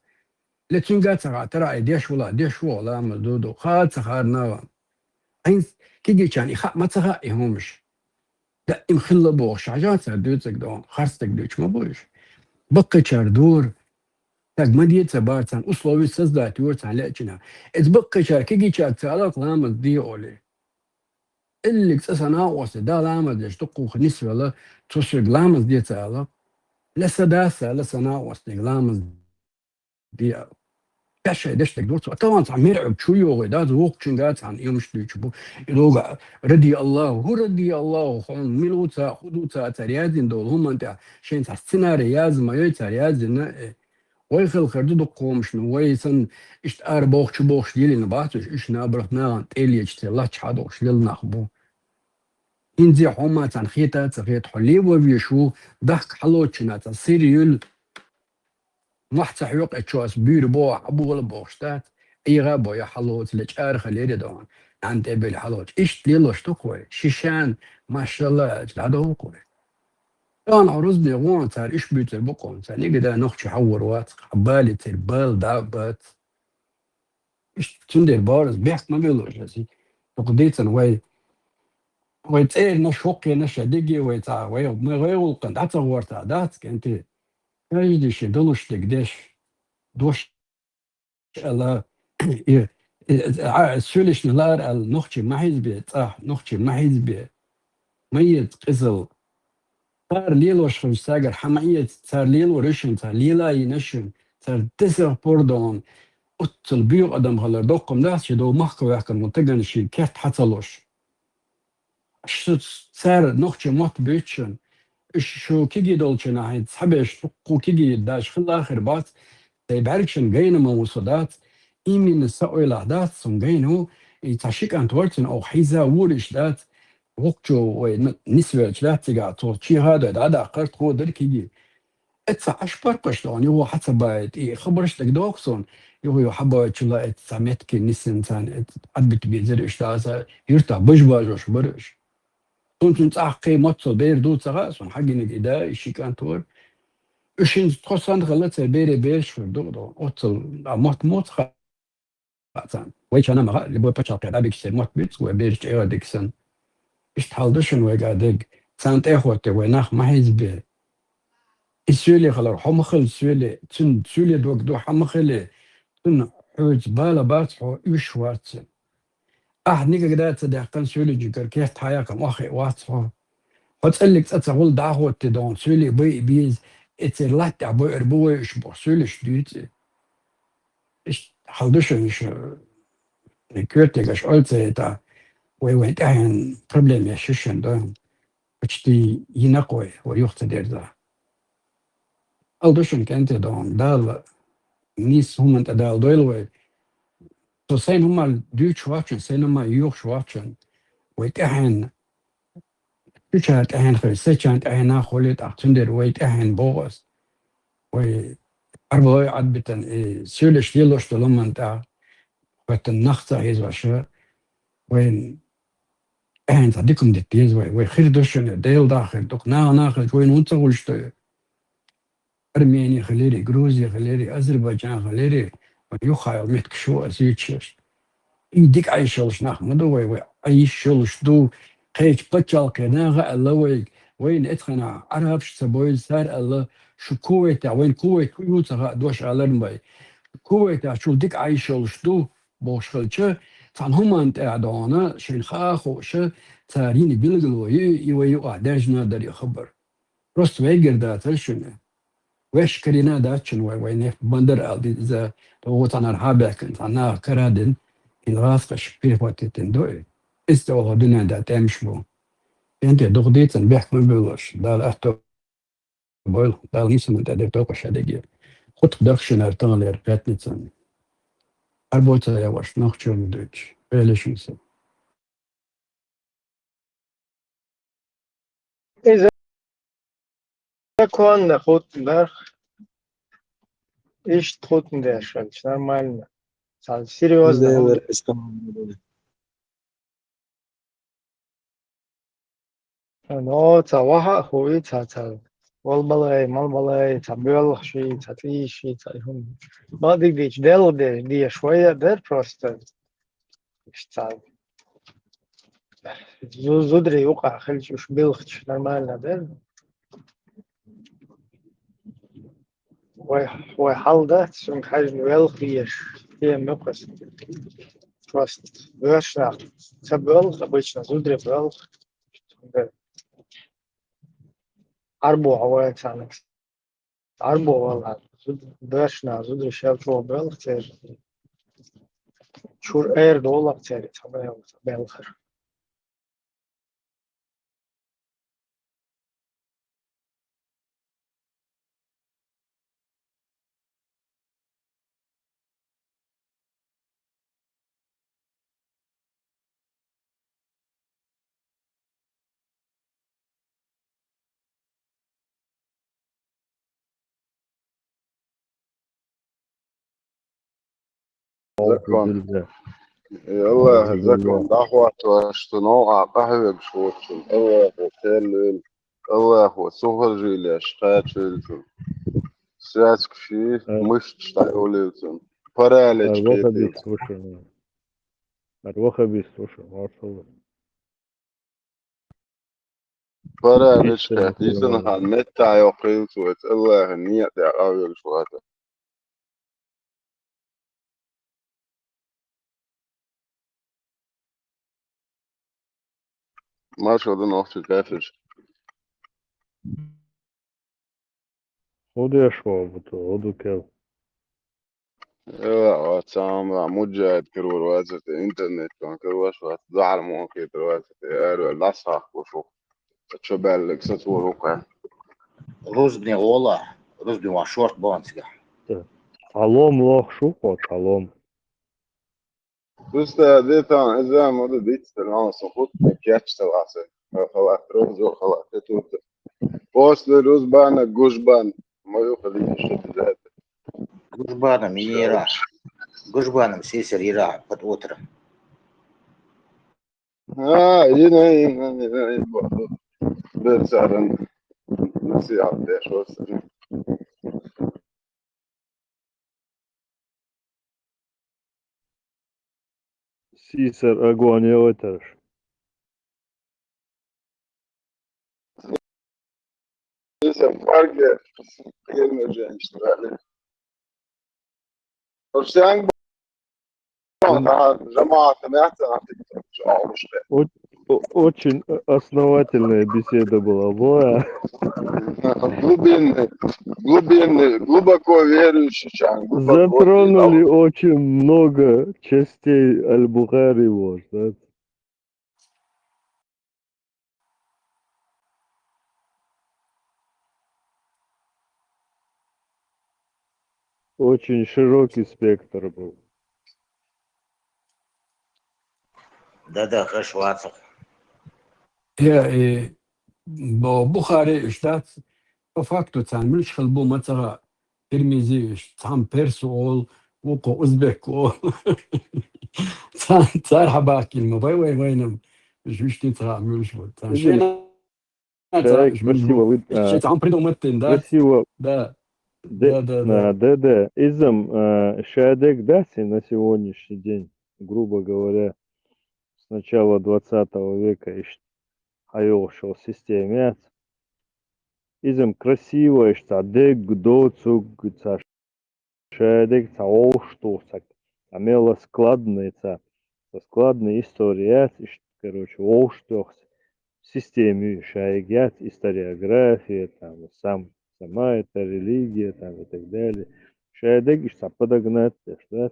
ле цуьнга ца хаьттара, ай деш вала, деш ву, ламаз ду ду, хаа ца хаарна ван. Ӏайнс кигичан и хаа ма ца хаьа и хӀумаш. Даим хилла бохуш, хьажа цара дуьйцург доху, харцдерг дуьйцуш ма бу уьш. Баккхийчара дора, стаг ма де ца бара царна, условия создать йора царна лаьа чина. Иза баккхийчара кигичарга ца алакх ламаз де олий. Иллиг цӀа сан накъост, да ламаз деш дуккхух нисвелла, цо соьга ламаз де ца алакх. Ла сан дас, ла сан накъостега ламаз де. Кхаьшшай деш дерг дур цо. Тахана цхьа мерӀуьг чу йогӀий дац, вукхучуьнга цхьаьна юмаш дуьйцуш бу. И дога ради Аллаху, хӀу ради Аллаху, хьуна мила ву ца, хӀу ду ца, цара яздина долу хӀуманна тӀехь шайн цхьа сценарий язма йой цара яздина, э, вай хелхар ду дуккха хӀумаш, ну, вай санна иштта ара бохучу бохуш дилина бац уьш, уьш набарх нахана тӀелечу церан лач хьадохуш лила нах бу. ХӀинца хьо ма царна хета а ца хета, хьо лево веш ву, дахка хьалочу нацахь сир юьлу. Мохь ца хьоькъу, чу ас буьйр боху, хьан бола бохуш дац, ӀийгӀа а бо я хьалоца, ле чӀара хилира дохуна, нӀаьна тӀе бели хьалоца. Иштта лелош ду-кх вай, шишан, машалла, аьлча, дӀадовла-кх вай. Тахана хьо рузбе гӀо, цара уьш буьйцур бу-кх хьуна, царна нигада нохчи хьаввар вац, хьан бале церан бала дӀа а бац. Иштта цундела бара ас бехк ма беллуш аса. Дукха дийцина вай, вай цӀернаш, хӀокхенаш а диге вай цхьа, вай, вай, вай гӀуллакхана дӀа ца гӀортахь дац, кӀентий. Каждый ши долуш дерг деш, дош аьлла, и, и, а, суьлишна лаар аьлла, нохчий ма хьийзабе, цӀахь нохчий ма хьийзабе. Ма эца къизалла. Цара лелош хилча, цаьргара хьан ма эца, цара лелор ю шуна, цара лела а йина шуна, цара деза пурдон, оццул буьйху адам хилар доккха ма дац, ши дов махка ваьккхина ву тагана шен керта хьан ца луш. Шу цара нохчий мотт буьйцу шуна, уьш шу киги долчу нахе цхьаберш, кху киги даш хилла а хир бац, тхайн бӀаьргашна гайна ма ву со дац, именно сан ойлахь дац, цунна гайна ву, и цхьа ши кӀант вара цуьнан, оха хьийза а вуьйр иштта дац, вукхучо вай н-, нисвелча дац цигахь, цо чехьа а дой дӀадаккхар, тхо дара киги. Эцца Ӏаш паргӀаташ дохуна, юха хьан ца баийта, и хабарш дагадогӀу суна, юха-юха хьан баийта чула эцца цхьа метке нисина царна, эцца Ӏадбита безара уьш дӀаса, юьртахь бажа бажош бара уьш. Цунна цуьнан цӀахкхий, моццал бер ду ца хаьа суна, хьан гинарг и да, и ши кӀант вара. Уьш хӀинца тхо санна хилла, церан берийн бераш хир ду, оццал а мотт муха ца хаьа царна. Вайчарна ма хаьа, любой пачхьалкхе дӀабигча церан мотт буьйцу, вай бераш чӀегӀар дика санна. Иштта хьал ду шуна вайга дерг, царна тӀе а хӀоттий, вай нах ма хьийзабе. И суьйле хилар, хьо ма хила суьйле, цуьнан суьйле дог ду, хьан ма хиле, цунна хьоьца бала бац хьо, уьш вац цуьнан. Ахь нигагда ца даьккхина суьйличуьнгара керта хьан яьккхина охьахиъ вац хьо. Хьо цӀаллиг цӀа ца гӀула дӀа а хӀоттий дохуна, суьйле байа беза, и церан латта тӀехь бойур бу вай уьш боху суьйлаш дуьйцу. Иштта хьал ду шуна иштта, и коьртегаш ойла ца яйтахь, вай вайн тӀаьхьенан проблема еш ю шуна ду. Почти йина-кх вай, вай юха ца дерзахь. Хьал ду шуна, кӀентий, дохуна, Дала нийса хӀуманна тӀе Дала дойла вай. Со сайна хӀума дуьйцуш вац шуна, сайна хӀума йоьхуш вац шуна. Вай тӀаьхьенан, шучара тӀаьхьенан хир, сайчарна тӀаьхьенан а хуьлий, тӀаккха цундела вай тӀаьхьенан боху ас. Вай Ӏарбой Ӏадбитина, и суьйлаш лелош долу хӀуманна тӀехь хӀоьттина нах ца хьийзош, вайн тӀаьхьенан цхьа дика хӀума дита деза вай. Вай хир ду шуна, Делан дуьхьа хир ду-кх, наха нахалчу вайна хӀунда ца хуьлуш ду? Армени хилира, Грузи хилира, Азербайджан хилира, вайн юххе йолу меттигаш ю аса юьйцуш. И дика Ӏайш йолуш нах ма ду вай, вай Ӏайш йолуш ду. Кхечу пачхьалкхе наха аьлла вайга, вайна эцхьана Ӏарабаш ца бойла, цара аьлла, шу Кувайтехь, вайна Кувайт хӀун ю ца хаьа, дош аларна бай. Кувайтехь чул дика Ӏайш йолуш ду, бохуш хилча, цхьана хӀуманна тӀехь дохуна, шайна хаа а хууша, цара йина билгало ю и, вай юкъахь даьржина дара и хабар. Просто вай эггара дацара шуна. Вешан карийна дац шуна вай, вай нефть бандар ала деза, иза тӀе вон цхьанхьара хьа а баьхкина, цхьана наха кара а дина, и гӀазкхаша перехватить дина ду и. Иза тӀе ваха дуьнен да тӀемаш бу. КӀентий, дукха дийцина, бехк ма буьйлуш, Дала аьтто бойла, Дала нийсонан тӀе дерг доккхуш а дерг. Кху тӀе дарх шуьнара таханлера пятницана. Арбой ца яхаш, нохчо ма дуьйцуш, Делан шуьнца. Иза законна кхуьттина дарх. Иштта кхуьттина деш хилча, нормально. Цхьа серьёзно. Делан хӀума. Ано ца ваха а хуий, ца, ца, Валбалай, малбалай, цхьа боьлху ши, цхьа цӀийш ши, цхьа хӀума. Ма дигдича, делла де-, деш вай а дер просто. Иштта цхьа зу-, зударий юкъахь хилча уьш билхча нормально дер. Вай, вай хьал дац, цунга хьаьжна велха еш, тема муьлхха. Просто боьрша нах ца боьлху, обычно зударий боьлху. Ӏарбо хьо вай царна. Ӏарбо валахь, зуд-, боьрша нах, зударий шел чӀогӀа боьлху церан. Чура эр долахь церан, цхьа боьлху, цхьа боьлхура. Закон. Э, Аллах, закон. ДӀахӀоттавеш цу новкъахь къахьоьгуш воцучунна Аллахо кхел лойла. Аллахо сухаржийлеш кхачийла цунна. Связкаш, мышцаш дӀайолийла цунна. Паралич кхетийла. Ар вахабист ву шу, маршалла. Паралич кхетийла цунна, хьан меттахь йоккхийла цо, Аллахьан некъа тӀехь къахьоьгуш вацахь. Маршо ду нохчий кафирш. ХӀун деш ву бу тхо, хӀун ду кел? Э, ва цхьа муджахид карор вацар те, интернет чохь карош вац, захьар мохкетар вацар те, аьрру дӀасахьахкуш ву. Чо баьлларг сацор ву кхаьн. Рузбане гӀола, рузбане ван шорт бан цигахь. Цхьа лом лохуш ву кхо, цхьа лом. Просто де тан, иза ма ду дицдер, ма со хӀутту кечдалахь сан. Халат розо, халат туту. После рузбана гужбан. Ма ю хали шо дизет. Гужбана мира. Гужбана сесер ира под утро. А, ина, ина, ина, ина. Бер царан насият деш варсан. Сийсар агоневайтарш. Сийсар парге, кхермежен иштвали. Орсян О-, о-, очень основательная беседа была, Боя. Глубинный, глубинный, глубоко верующий человек, глубоко Затронули очень много частей Аль-Бухари, вот, да. Очень широкий спектр был. Да-да, хӀара вацахь. Я, и, бо-, Бухари иштта, по факту царна муьлш хила бу ма ца хаьа, Тирмизи иштта, цхьамма перс олу, вукхо узбек олу. Царна, цара хьабахкина ма бай вай, вайна, уьш вуьшта ца хаьа муьлш бу. Царна шайна Шайга красиво вы-, а, Шеца придумать дин, да? Красиво. Да. Де-, Да, да, да. а, да, да. Изам, а, шадег дац и на сегодняшний день, грубо говоря, с начала двадцатого века иш хьайогӀучу система яц. Изам красиво, иш цхьа дег, доцуг, цхьа шадерг цхьа вовшах туху, цхьа, цхьа мела складный, цхьа, цхьа складный история яц, иштта, короче, вовшах туху система ю, шайга яц историография, там, сам, сама эта религия, там, и так далее. Шадерг иштта цхьа подогнать деш дац.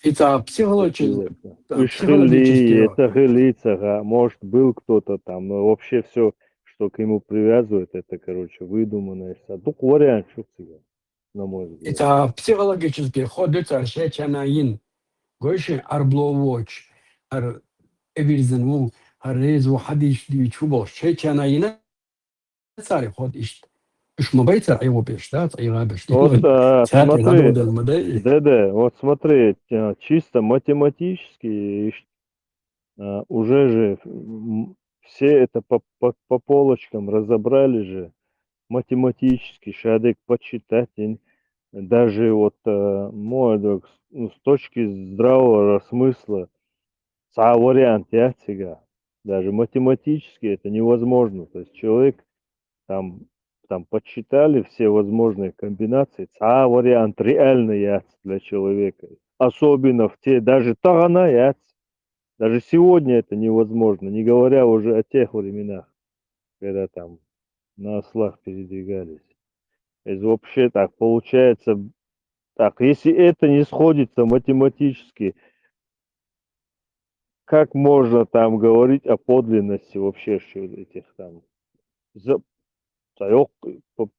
И цхьа психологи-, Красиво. Цхьа Уж психологический хили, ро. Это хили, цхьа, может, был кто-то там, но вообще всё, что к нему привязывают, это, короче, выдуманное. Цхьа дукха вариант шу цига, на мой взгляд. И цхьа психологический ход ю цара шайчана йина. Гой шен, Ӏарбало воцуш, хӀара эвирзина ву, хӀара реза ву, хьадийш дийчу ву бохуш, шайчана йина цара ход иштта. Уьш ма бай цара ӀегӀо беш, да, цӀа ӀегӀа беш. Вот, а, Цаьрца смотри, надо уделла ма дай. Да-да, вот смотри, а, чисто математически иш-, а, уже же, м, все это по, по, по полочкам разобрали же, математически, шадек подсчитать, даже вот, э, мой друг, с- ну, с точки здравого смысла, цхьа вариант яц цигахь. Даже математически это невозможно. То есть человек там, там подсчитали все возможные комбинации, цхьа вариант реально яц для человека. Особенно в те, даже тахана яц. Даже сегодня это невозможно, не говоря уже о тех временах, когда там на ослах передвигались. Это вообще так получается, так, если это не сходится математически, как можно там говорить о подлинности вообще, что этих там за- цхьа йоккха по-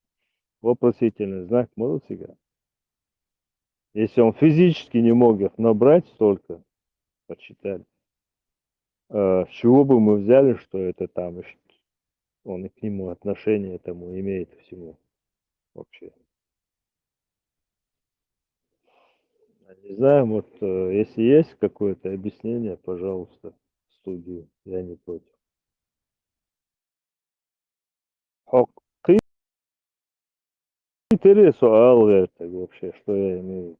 вопросительный знак ма ду цигахь. Если он физически не мог их набрать столько, посчитать, э, с чего бы мы взяли, что это там, ещё он и к нему отношение этому имеет, всему вообще? Не знаю, вот, э, если есть какое-то объяснение, пожалуйста, в студию, я не против. Хьо кхи- интересно, алгӀертаг вообще, что я имею в виду.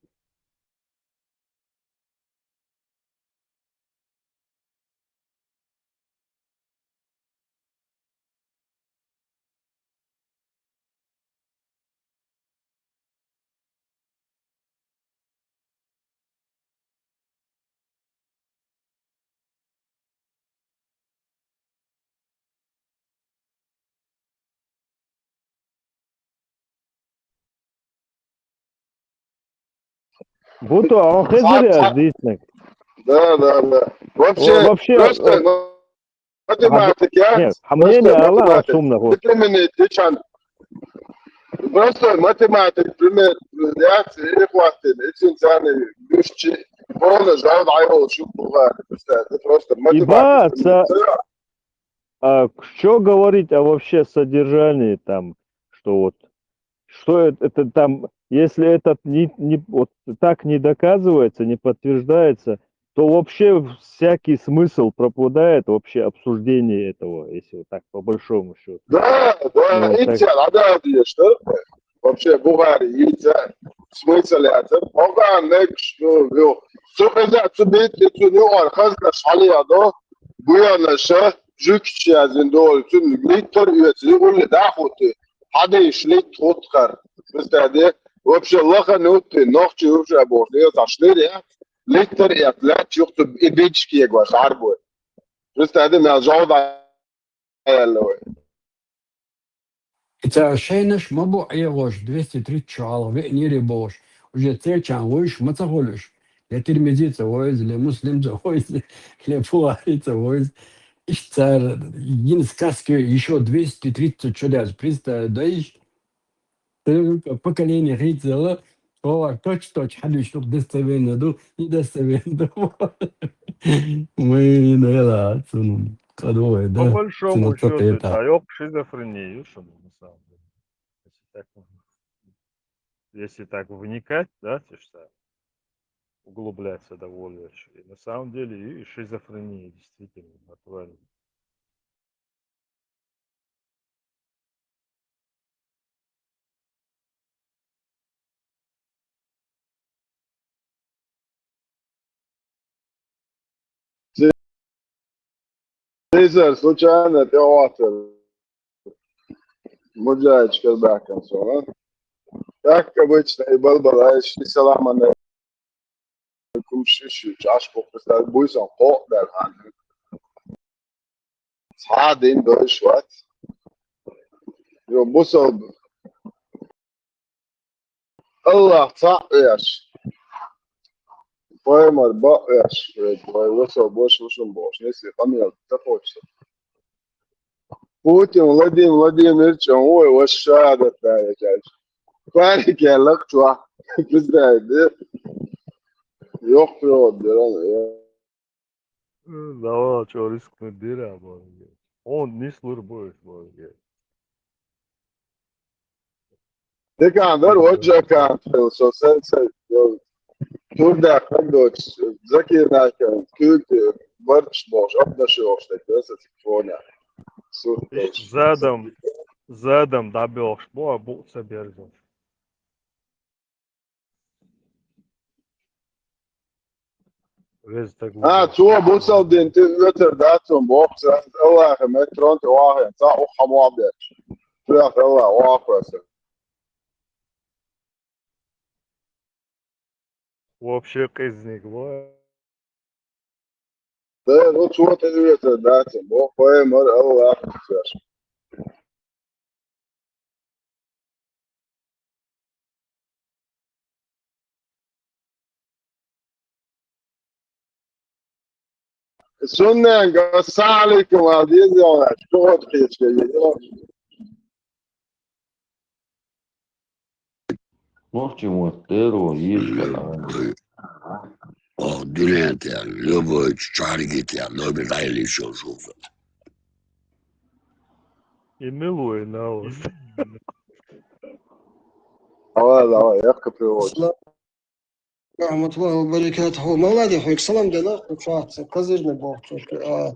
Буту, а хезира дийцинарг? Да, да, да. Вообще, вообще, просто математика, нет, а мнение просто Аллаха математика. Сумна вот. Примерно, ты чан. Просто математика, пример, яц, или хватит, и цинцаны, душчи, полно жал, дай волчу, просто математика. И бац, а, а что говорить о вообще содержании там, что вот, что это, это там, если это не, не, вот так не доказывается, не подтверждается, то вообще всякий смысл пропадает вообще обсуждение этого, если вот так по большому счету. Да, да, ну, вот так. Вообще, Бухари, смысл это. Пока не, что, ну, сухаза, цубит, цу, ну, архаз, на шалия, да? Буяна, ша, жук, чья, зин, да, цу, литр, ю, цу, улли, да, хути. Хадей, шлит, хуткар. Представь, вообще, лаха, ну, ты, нохчи, уже, боже, я зашли, я. Литр, я, для, чух, цу, и бички, я, гваш, арбу. Представь, на, жалда, аьлла вай. Ица шайнаш ма бу Ӏехош, двести тридцать чу хьалха веънийре бохуш, уже церчан вуйш ма ца хуьлуш. Ле Тирмизица войза, ле Муслимца войза, ле Бухарица войза. Иштта цара йина сказка ещё двести тридцать чу дерза, представь, дайш. Поколение хийцала, хӀора точно-точно хьадуьйш ду, достоверно ду, недостоверно ду. Вай, ну, я ладно, цунна кадовой, да? По большому счёту, это йоккха шизофрения, ю, шуна, на самом деле. Если так, если так вникать, да, то есть так углубляться довольно. И на самом деле и шизофрения, действительно, натурально. Цезарь случайно тӀехӀоттар. Муджаичкал баьккхина сона. Как обычно, и балбалаеш, и салам алейкум, шу-шу, чаш кху, представь, буй сан кхоъ дар хан. Цхьа дин дойш вац. Йо, бусалба. Аллах цхьаъ веш. Пайхамар бакъ веш. Вай васал бош, вушун бош. Неси къамел тахочса. Путин Владимир Владимирович, он, ой, ваш шадат, да, я чач. Парик я лак чуа. Представь, да? Йох, йох, да, я. Давай, чё, рискнуть дира, бо. Он не слур будешь, бо. Декан дар, вот же кан, со, со, со, тур да, как дочь, закинать, кюльты. барчаш бохуш, абдаш йохуш дерг, аса цига фонехь. Сурт долуш. Задам, задам дӀабоьлхуш бу, а букъ ца берзаш. Веза стаг ву. А, цо бусалба дин тӀе оьцур дац хьуна боху, аса Аллахьан метрон тӀе вахийна, цхьаъ уххьа мохь бетташ. Цо яхь Аллахь вахийна. Вообще къизник ву. Да, ну цо тӀе оьцур дац хьуна боху, пайхамар Аллахьан. Сунненга, ассалам алейкум, а, деза, чохь кхечка, Нохчийн мотт дера вон, ешка. Ох, дуьнен тӀехь, любой чарги тӀехь, номер дӀайилла йиш йолуш ву. И милуй наус. Давай, давай, я приводит. Рахматуллахи ва баракатуху. Мавлади, хьоьга салам делла, кху чохь ца Козырный боху, а,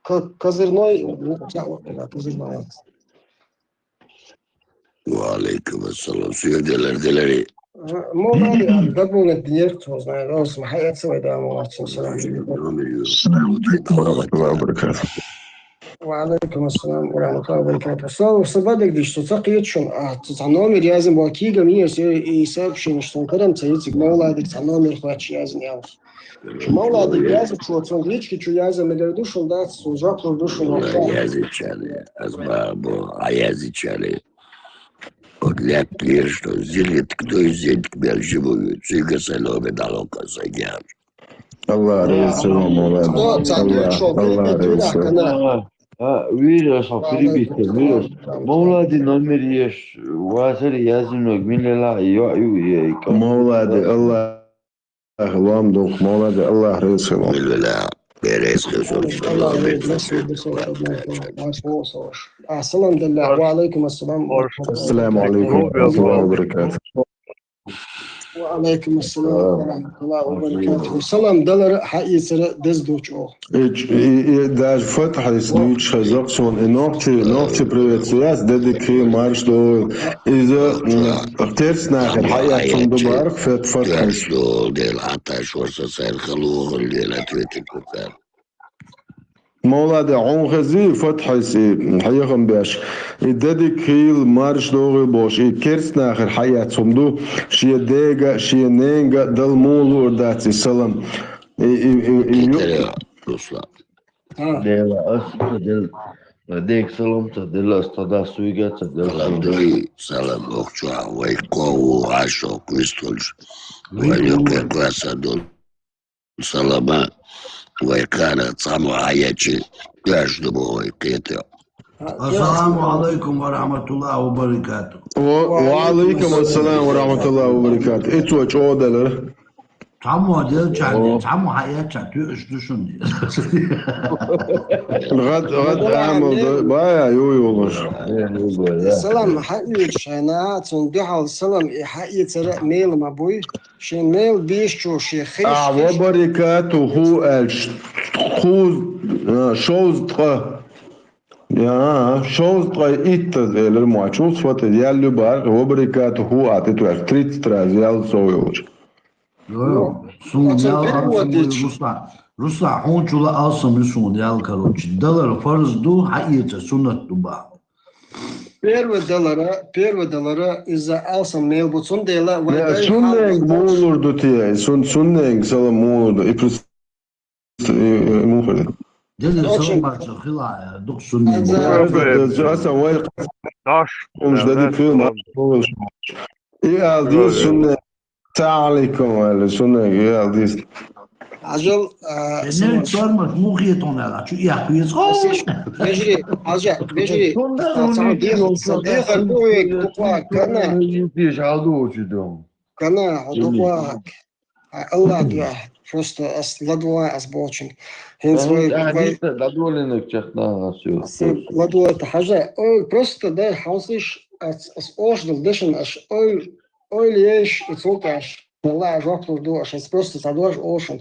Ко-, Козырной, ну, ца ваккхина, Козырной. Ва алейкум ассалам. Суьйр делар, делари. Мавлади, а, дополнить динер, кто знает, раз, ма хьаэца вай, да, ма вац, салам. Салам алейкум ва рахматуллахи ва баракатуху. Ва алейкум ассалам ва рахматуллахи ва баракатуху. Со, со бадагдиш, со ца кхеташ, а, ца, ца номер язйина боху, кийга мийрса, и сообщение, что он карам ца йициг, Мавладик, ца номер хватш язйина ялх. Мавладик язйичо, цунна лички чу язйа мегар ду шуна дац, цо жоп лур ду шуна. Валла, язйича, аз ма бо, а язйича. Вот лаьттара, что зилитка, то есть зилитка бел жибу, цуьнга сайн номер дӀалокха сайн гял. Аллах реза хуьлда, Мавлади. Аллах реза хуьлда. А, вирус, а, перебить, вирус. Мавлади номер еш, васар язйинарг мила йоӀ ю, ей, Мавлади, Аллах лом духу, Мавлади, Аллах реза хуьлда. Мила вела, бе реза хуьлда. Ассалам алейкум. Ассаламу алейкум ва рахматуллахи ва баракатуху. Ва алейкум ассалам ва рахматуллахи ва баракатуху. Салам далар а, хьаэцар а деза ду чӀогӀа. И, и, и даже фатхьис дуьйцуш хеза-кх суна, и нохчи, нохчи приветствие яц, де дика хила, марша догӀийла. Иза, м, керста нахера хьаэцна ду бахара-кх фат-, фатхьис. Дела, аташ варса сайна халугӀал дела, ответик кукар. Мавлади, хьуна хезий фатхьис и хьехам беш, и де дика хила, марша догӀийла бохуш, и керста нахера хьаэцна хӀума ду, шен дега а, шен ненга а дала муха луур дац и салам. И, и, и, и ю- Китара, Руслан. А. Дела, ас ца делла, дега салам ца делла, ас тхан дас суьйга ца делла. Салам дуй, салам охчохь, вай кхо ву, Ӏашо кхуьйстулш. Вай юкъе кхоьссар долу. Салама, вай кхана цхьаммо Ӏа ечи, коьрташ ду боху вай кхетий. Ассаламу алейкум ва рахматуллахи ва баракату. Ва, ва алейкум ассалам ва рахматуллахи ва баракату. И цо чӀогӀа делара. Цхьаммо делча, цхьаммо хьаэцча, тоьаш ду шуна. ГӀад, гӀад амал ду, бая, ю, ю, луш. Салам хьаийцуш хьайна, цунна дуьхьал салам и хьаэцар а мела ма буй. Шен мел бийшчо шен хеш. А, ва баракату хӀу аьлча, кхуза, а, шовзткъа. Я, шовзткъа иттаза элира мочул, сфата ял ю бара, ва баракату хӀу а тӀе тоьхна, тридцать раз ял сов йолчу. Йо, йо. Ну, суна ял перевод хьан ду, Руслан. Руслан, хьуна чула алсам ю суна ял, короче. Далар фарз ду, хьаэца суннат ду бахьа. Первый далара, первый далара иза алсам мел бу, цундела вай дай сунненга хьал муха лур ду те, сун-, сунненга салам муха лур ду, и прис-, и, и, муха лур ду. Деза салам баца хила, дукха сунненга. Аса вай даш, умш да дика хила, и ал ди сунненга. Салам алейкум, аьлла, сунненга ял дийс. Хьажал, а, нен сормаш муха хетон аьлла, чу яхвеза. Вежарий, хьажа, вежарий, цхьа дехар, цхьа дехар ду век, буква, кана. Кана, хьо дуква, а, Аллах дуьхьа, просто ас ладугӀа ас болчун. ХӀинца вай, вай, ладугӀа ас ю. ЛадугӀа это хьажа, ой, просто дай хьовсиш, ас, ас ош дал дешан аш, ой, ойла еш, и цул тӀаьш. Валлахьи, жоп лур ду, аша иза просто ца дош ошу.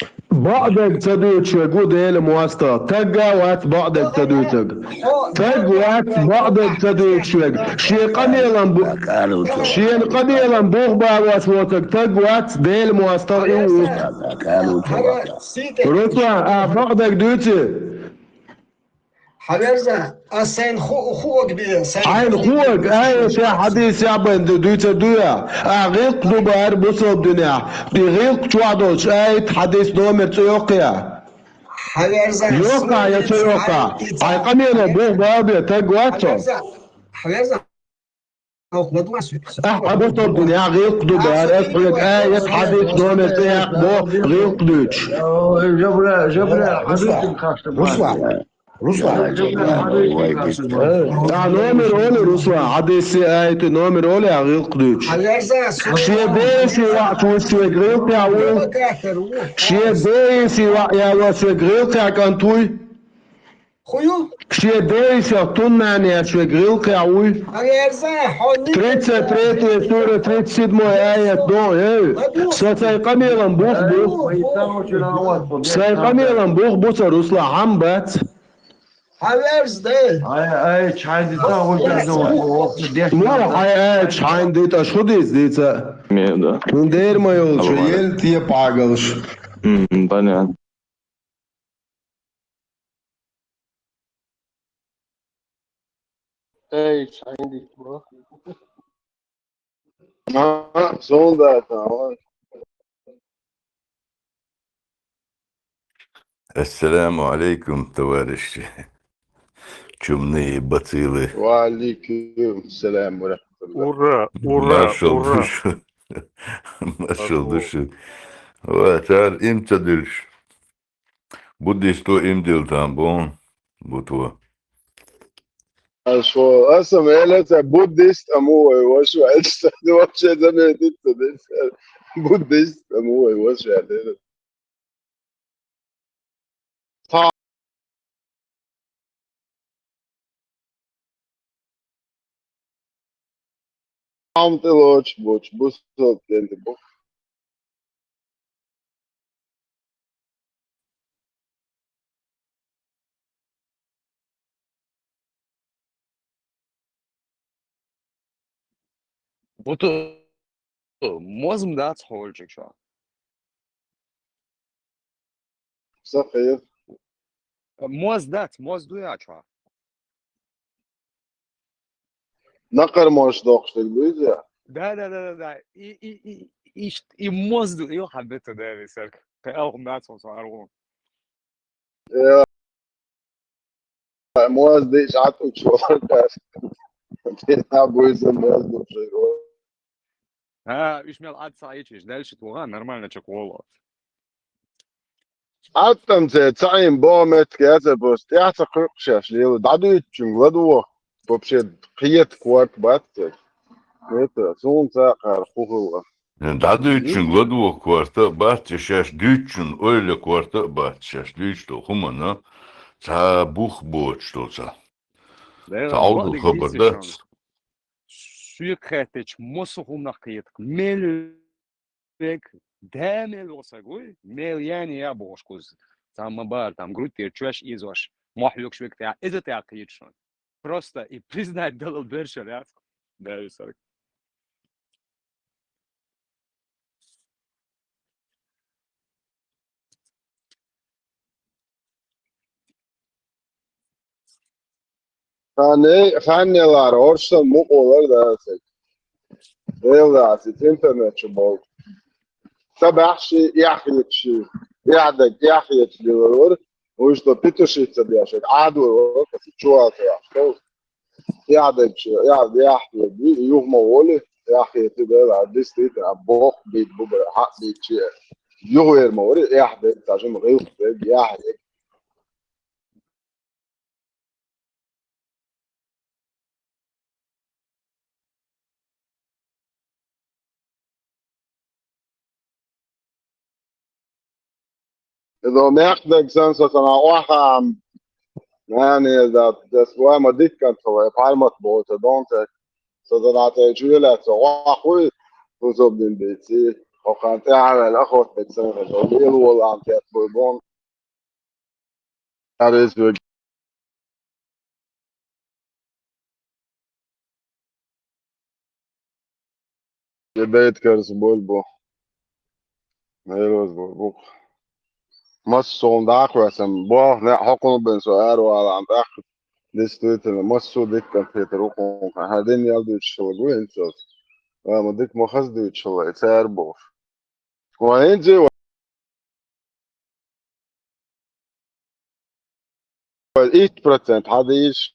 Бакъдерг ца дуьйцуш верг ву Делан мостагӀа. Таг а вац бакъдерг ца дуьйцург. Таг вац бакъдерг ца дуьйцуш верг. Шен къамелан бу-, шен къамелан бух бахош воцург таг вац, Делан мостагӀа и ву. Руслан, ахьа бакъдерг дуьйций? Хьаверза, ас сайна ху-, хуург бе, сайна хьайна хуург, аятехь, хьадисехь бен ду-, дуьйцур дуй ахь? Ахь гӀиллакх ду бахара бусалба динехь. И гӀиллакх чохь долчу аят, хьадис номер цӀе йоккхий ахь? Хьаверза, йоккхий ахь я ца йоккхий ахь? Хьайн къамело бух бахьа бе, таг вац хьо. Хьаверза, хьаверза, ахь хьан бусалба динехь гӀиллакх ду бахара, ас хьоьга аят, хьадис номер цӀе яккха боху гӀиллакх дуьйцуш. Жабра, жабра, хьан дуьйцург хаста бахьа? Руслан, Руслан. Ахь номер олий, Руслан, хьадисий, аятий номер олий ахь гӀиллакх дуьйцуш? Шен ден йиси йоӀ вуьйш верг гӀиллакхехь вуй? Шен ден йиси йоӀ ялош верг гӀиллакхехь кӀант вуй? Шен ден йисех туннан еш верг гӀиллакхехь вуй? Тридцать третья сура, тридцать седьмой аят догӀу, эй, со сайн къамелан бух бу. Сайн къамелан бух бу со, Руслан, хьан бац? Хьаверза, дай. Ай, ай, чхьайн дита, вай дезна, вай дезна. Муха хьайн ай, чхьайн дита, аш хӀун дийца дийца? Меда. ХӀун дера ма йолчу, алло, ел те пхьагалш. М, понятно. Эй, чхьайн дита, ма. А, суна дац, а. Ассаламу алейкум, товарищи. Чумные бациллы. Ва алейкум салам ва рахматуллах. Ура, ура, маршал ура. Душу. Маршал душу. Ва, цара им ца дуьллуш. Буддисто им дилла там бу, бу тхо. Аш ву, аса мелаца буддист аму вай вашу, альста вообще заметить ца деш. Буддист аму вай вашу, альста. Хьан тӀе лоцуш боцу бусалба кӀентий бу? Буту, моз-м дац хьолчуьнга чохь. Сахьех. Моз дац, моз дуй а чохь? Накхар моз доккхуш дерг ду иза? Да, да, да, да, да. И, и, и, и, и моз ду, йо, хьан бету, да, весарг. Кхин алхум дац хьо со аргӀун. Я, моз деш Ӏатуьтуш вара каш. Дена буьйса моз деш вара. ХӀа, уьш мел Ӏад ца Ӏийча, дальше тхо нормально чекхволу. Ӏаттам церан цхьаьна боху меттиг яцара, просто тӀаьхьа ца кхуьукъуш шаьш лела. ДӀадуьйцучуьнга ладогӀа, вообще кхета корта бац церан. Это, суна ца кхара хӀун хилла. ДӀадуьйцучуьнга ладогӀа корта а бац, я шаьш дуьйцучун ойла корта а бац, шаьш дуьйцуш долу хӀуманна цхьа бух боцуш долу цхьа. Цхьа Ӏовдал хабар дац. Соьга хаьттича, массо а хӀуманах кхетах. Мел век, да мел ваха саг вуй, мел яьнна я бохуш кхуза. Цхьамма бара, там, грудь тӀера чоьш изош, мохь хьоьгуш век тӀехь, иза тӀехь кхеташ. Просто и признать далал бершар яц. Да, и сорок. Хан, хан ялара, оршан мукъолар да аса. Дела аса, интернет чу болу. Ца баьхши, эхь хеташи, эхь даг, эхь хеташ билар вара. Уьш до петушица бешек, Ӏадор вара, кху чу ваца яхаш. Эхь даг чу, эхь, эхь даг, юха ма волу, эхь хеташ бела, а дистит, а боху бит бубара, хьа бит чи. Юха вер ма вара, эхь даг, тажим гӀилх даг, эхь даг. Иза мехкадаг санна со цхьана охьа хаам, нани, иза, дас вай ма диккан ца вай, пхьармат боху ца дон ца. Со цхьана тӀе чу елаьцна, со охьа хуй, фу со бин бийци. Хьо хан тӀаьхьаваьлла, охота дечу санна, хьо лела волу ам тет буй боху. Арис вег. Я бейт карс боль бу. Мелоз бу, бу. Массо а дакъоьсам, бох, не хьокхун бен со ара вала ам тӀаккха. Действительно, массо а дикка хетар укхун. Хьан дин ял дуьйцуш хила гу, инцас. Ама дик ма хаз дуьйцуш хила, и цара бохуш. Вайн зе вай итт процент хьадийш,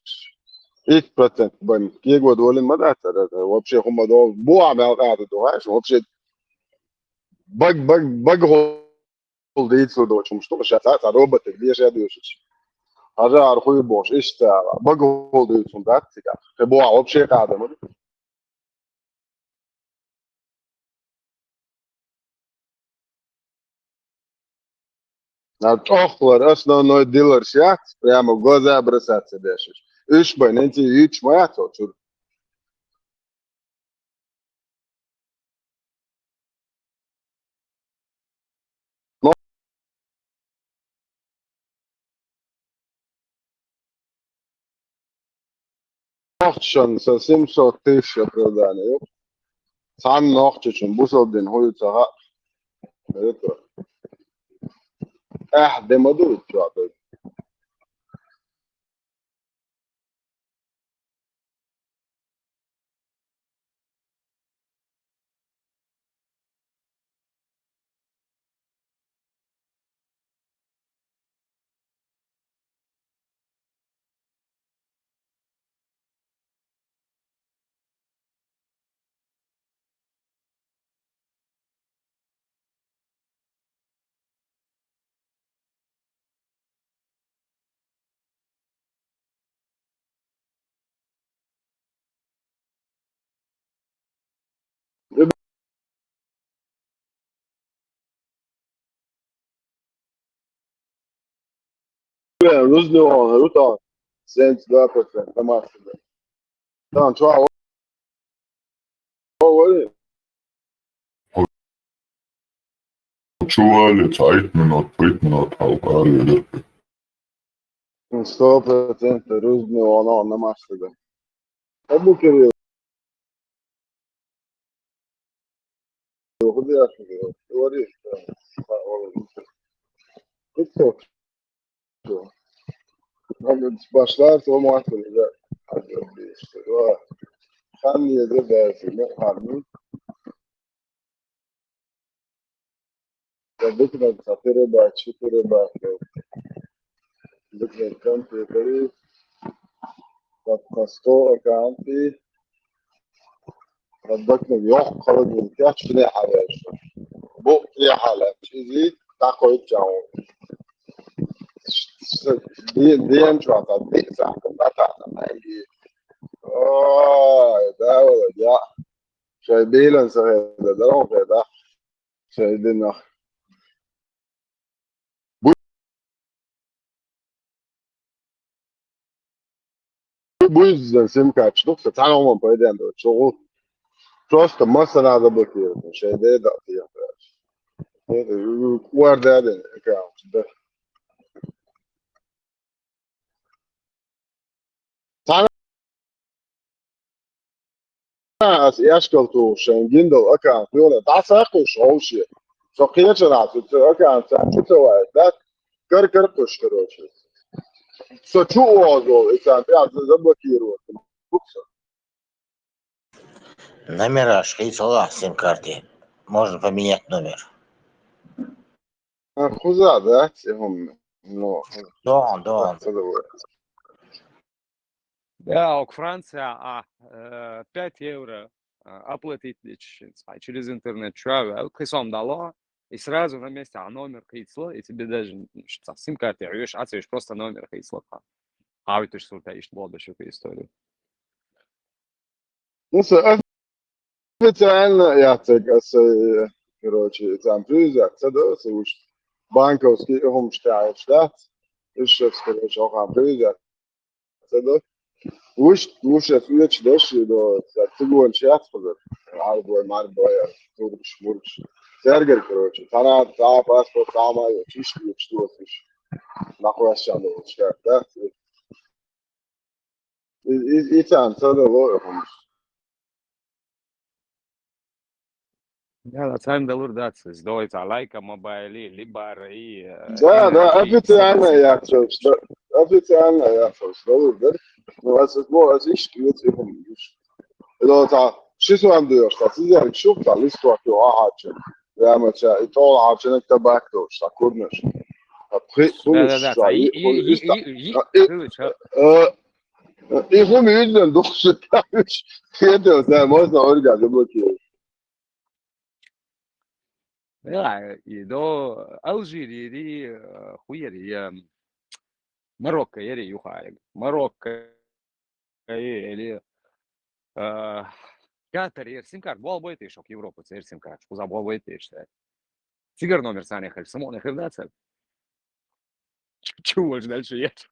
итт процент бан кего долин ма дац, вообще хӀума до, буа мел къата ду, хаьш, вообще баг, баг, баг хул дийцу до, чум что, ша ца, ца роботик деш я дюшич. Хьажа ар хуй бош, ишта, баг хул дийцу дац, цика. Хе буа вообще къата ма. А чӀохлар основной диларш яц, прямо в глаза бросаться дешаш. Уьш бай, ненци юьтш ма яц, чур. Нохчашан со семьсот тысяч оправдание ю. Цхьана нохчачун бусалба дин хӀу ю ца хаьа. Это. Ахь де ма ду, чу а ду. Рузни вон, рутан, семьдесят два процента на массу. Там чё, о, о, о, Чували, цхьайтта минот, пхийтта минот хьалха ара. Сто процентов рузни вон, на массу. Абу Кирилл. Башлар, то мастер, да. Хан еде бәсі, не хан. Битнет сатире бачи, туре бачи. Битнет компьютери. Под сто аккаунти. Под битнет йох, холодильник, я чуне хавеш. Бу, я халем. Чизи, такой чау. Диен чуата, диен чуата, диен чуата. Ой, да, Володя. Шай билан сахеда, да, он хеда. Шай динах. Бу-, буйззан сим-карточка, ну, цхьа хӀуман пайден ду, чугу. Просто масса надо блокировать, шай деда, я, короче. Квар даден, аккаунт, да. Цхьана ас эшкал тухуш шайн гиндал аккаунт йоле, дӀасакхуьйш ховше. Со кхечарахь цу, цу аккаунт цхьаьна чу ца ваьлла, да? Кар-кар кхуьйш, короче. Со чу озол, и царна тӀехь заблокировать. Букса. Номераш хийцалахь сим-карти. Можно поменять номер. А, хуза, да? Цигьум. Ну, Дон, дон. Ца давай. Да, ок, Франция, а, э, пять евро, а, оплатить лечишь, а, через интернет, чё, а, кхисом дало, и сразу на месте, а, номер хийцало, и тебе даже, м, ш-, ца, сим-карти, а, веш, а, цвеш просто номер хийцало, а. А, ведь ты ж сурта, ишт была бы ещё история. Ну, со официально я так, а, со, э, короче, там, приезжать, ца, да, со уж банковский, э, хӀумаш тӀехь, да? Ишшекс, короче, охьа приезжать. Ца до? Вуш, вуш эс уьйцу деш, до, ца цигонаш яц хазар. Арбой, марбой, тургаш, мургаш. Цаьргара, короче, цхьана цхьа паспорт, цхьа ма йо, чиш, чиш, чиш, чиш. Нахуй ас чам долчу картах. И, и, и царна ца дало, я хӀумаш. Да, да, царна далур дац, сдоится лайка мобайли, либо и, э, Да, да, именно и официально согласен. Я царна, официально я царна, далур дара. Ну, ас, ну, ас ишт, ишт, ишт. Ила цхьа ши сом доьхуш, цхьа сизарг шух, цхьа листок йо ахьарча. Ямача, и тӀо ахьарчанаг табак долуш, цхьа курнаш. Цхьа пхи-, Да, да, да, цхьа и, и, и, и, и, и, а, и, хилча. Э, и хӀума юьззина духуш, хетал, цхьа можно орга заблокировать. Да, и до Алжири, э, хуери, э, Марокко, ери юхаерг. Марокко, э, или, э, Катар, ер сим-карт, болх бойтуш, шок Европа, цер сим-карт, кхуза болх бойтуш, да. Цигара номер царна хир, само хир дац. Чу, чу волчу дальше еш.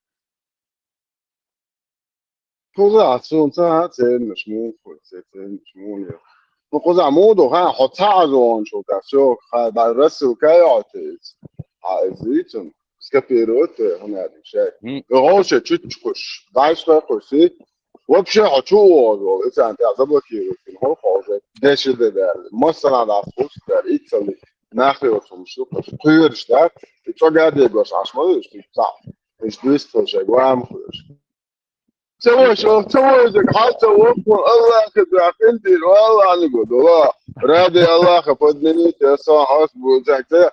Кхуза, суна ца цернаш муха хуьлу, ца цернаш муха ю. Ну, кхуза муха ду, ха, хьо ца Ӏазончул тӀаьхьа, всё, ха, да, рассылка йоӀ тӀе иза. А, иза йицун, скопировать, э, хӀунда аьлла, шай. М. Э, гӀовше чуьччу кхуш, дайшка кхуш, и? Вообще, хьо чу вогӀу, и царна тӀе заблокировать, хьо хьо уже. Деши де даьлла, массана дӀа кхуш даьлла, иццали, нахе вот хӀумаш ду, кхуьраш дац, и цӀога дегош Ӏаш ма вуьш, и цхьаъ. Уьш дуьйцу тхо шайга, ван хуьлуш. Ца вай шо, ца вай иза, хьал ца вай, Аллахе дуьхьа къинтӀера вала, Аллахе дуьхьа. Ради Аллаха поднимите, со хьас бу, так, так.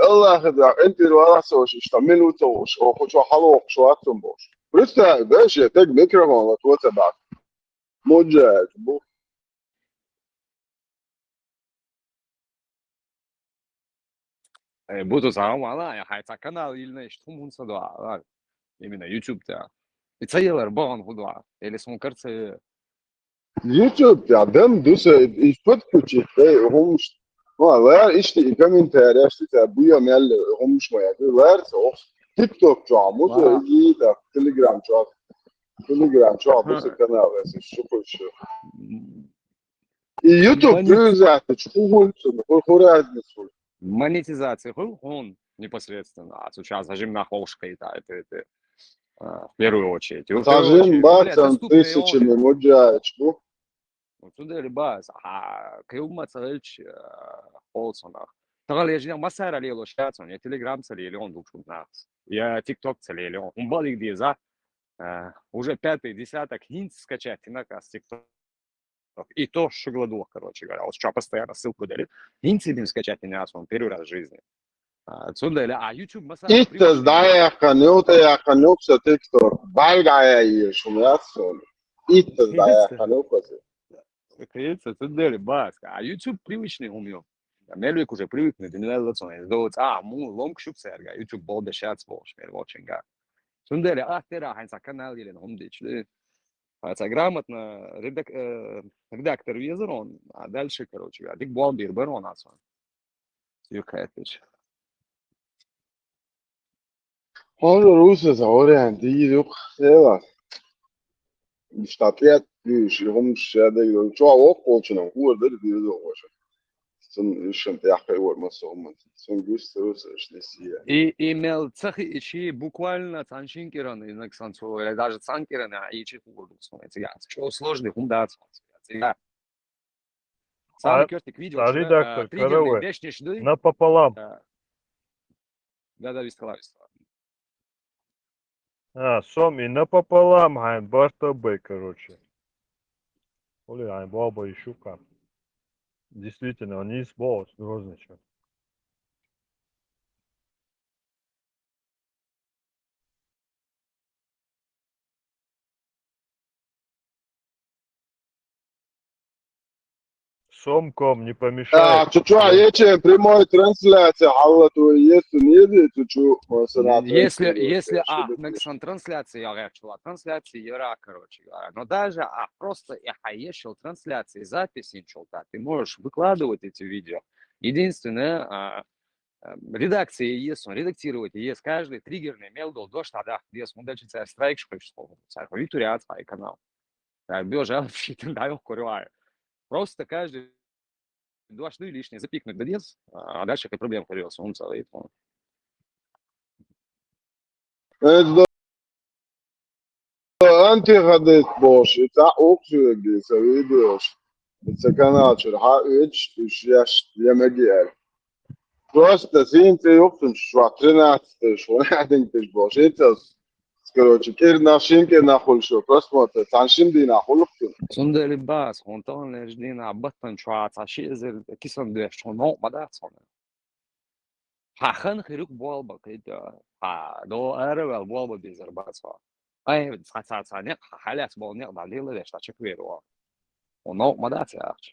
Аллахе дуьхьа къинтӀера вала, со шиш, там, минут ца ваш, о, ху чо хьал воккхуш вац цун бохуш. Представь, да, ше, так микрофон, вот, вот, так. Муджахид бу. Э, буду зама, ала, я хай цхьа канал йиллина иштта хӀума хӀунда ца доа, ала, именно YouTube тӀехь. И ца ялар бахьана хӀун доа, или сон карца э, YouTube тӀехь дам ду со, и подключить, эй, хӀумаш. Ну, а лар иштта и комментарияш, и ца буя мел хӀумаш ма яхи, лар ца охс. TikTok чохь, муса, Ага. и так, Telegram чохь. Telegram чохь, муса Ага. канал, если что хочешь. М. И YouTube Монет- привязать, чу хуй хуй, хуй, хуй разницу. Монетизация хуй, хун непосредственно. А сейчас зажим на ховш кайта, это, это, а, в первую очередь. И в первую Зажим очередь, более бацан доступные тысячами он. Муджаечку. Ну, цундели бац, а, каюма цалч, а, холсонах. Тагал ежина масара лело шацон, я Telegram цали леон дукшун нахс. Я TikTok цали леон. Он балик деза, а, уже пятый десяток хинц скачать, и наказ TikTok. И то шугладух, короче говоря. Вот что постоянно ссылку дали. Инцидент скачать не раз, он первый раз в жизни. А, отсюда или, а YouTube масса Иттаз дӀаяьккхина ю, тӀе яьккхина ю ца TikTok. Бай дӀаяйеш, хӀума яц суна. Иттаз дӀаяьккхина ю кхуза. Кхица, цундели баска. А YouTube привычный хӀума ю. Мел век уже привыкнуть, не надо лацон. Из доц, а, му, ломк шуп сэрга. YouTube болда шац болш, мел волченга. Цундели, а, тера, ханца канал елен хӀума дич. А ца грамотно редак-, э, редактор везер он, а дальше, короче, а дик бомбир бар он ацон. Юкайтыч. Хьо русса ца вариант дийр юкх хела. Иштта тӀет дуьйш, и хӀумаш ша дай, чо воккхачунна хӀора дара дийр ду ваша. Цун ишан тӀехь кхайвар ма со хӀуман. Цун гуьста русса ишни сия. И, и мел ца хиъчи буквально цхьан шин кӀиран, и наг сан цо, или даже цхьан кӀиран, а, и чи хӀур ду сон, цига. Чо сложный хӀум дац сон, цига. Самый А, кёртик видео а вчера, редактор а, триггерный Каравай вешниш дуй. Напополам. А, да, да, вистала, вистала. А, сом и напополам, хайн, барта бай, короче. Оли, хайн, баба и шука. Действительно, он не сбылся, Грозный, чё. Сомком не помешает. А, чу, чу, а ече прямой трансляция, хьалла ту, если не, чу, чу, Если, если, а, нагсан трансляция, я говорю, чула трансляция, яра, короче говоря. Но даже, а, просто я ещё трансляции, записи, ничего так, ты можешь выкладывать эти видео. Единственное, а, а, редакция есть, он редактировать есть, каждый триггерный мел дол, дождь тогда, где он дальше царь страйк, что хочешь, царь хуй турят, канал. Так, бежал, щитом, да, короче. Просто каждый Дош дуй лишний, запикнуть да дез, а дальше какая проблема появилась, он целый, это, Эцу антихадис бохуш, и цхьа укхуьнга сан видеош, и сан канал чуьра хьаоьцуш, уьш еш я мегиар. Просто сийна цӀе юхтунчу чохь тринадцать тысяч, восемнадцать тысяч бохуш, и цас, короче, кӀирнах, шин кӀирнах хуьлуш ю, просмотр, цхьана шин дийнахь хуьлу цуьнан. Цундела бац, хьуна таханлерчу дийнахь баттана чохь цхьа ши эзар кисан доьшчу хьуна новкъа ма дац хьуна. Хьан хан хир ю-кх болба, кхетта, хьан до ара а ваьлла болба безар бац хьо. Ай, цхьа, цхьа, цхьа некъ, хьан хьалаьцна болу некъ дӀа лела веш, дӀа чеквер ван. Хьуна новкъа ма дац яхча.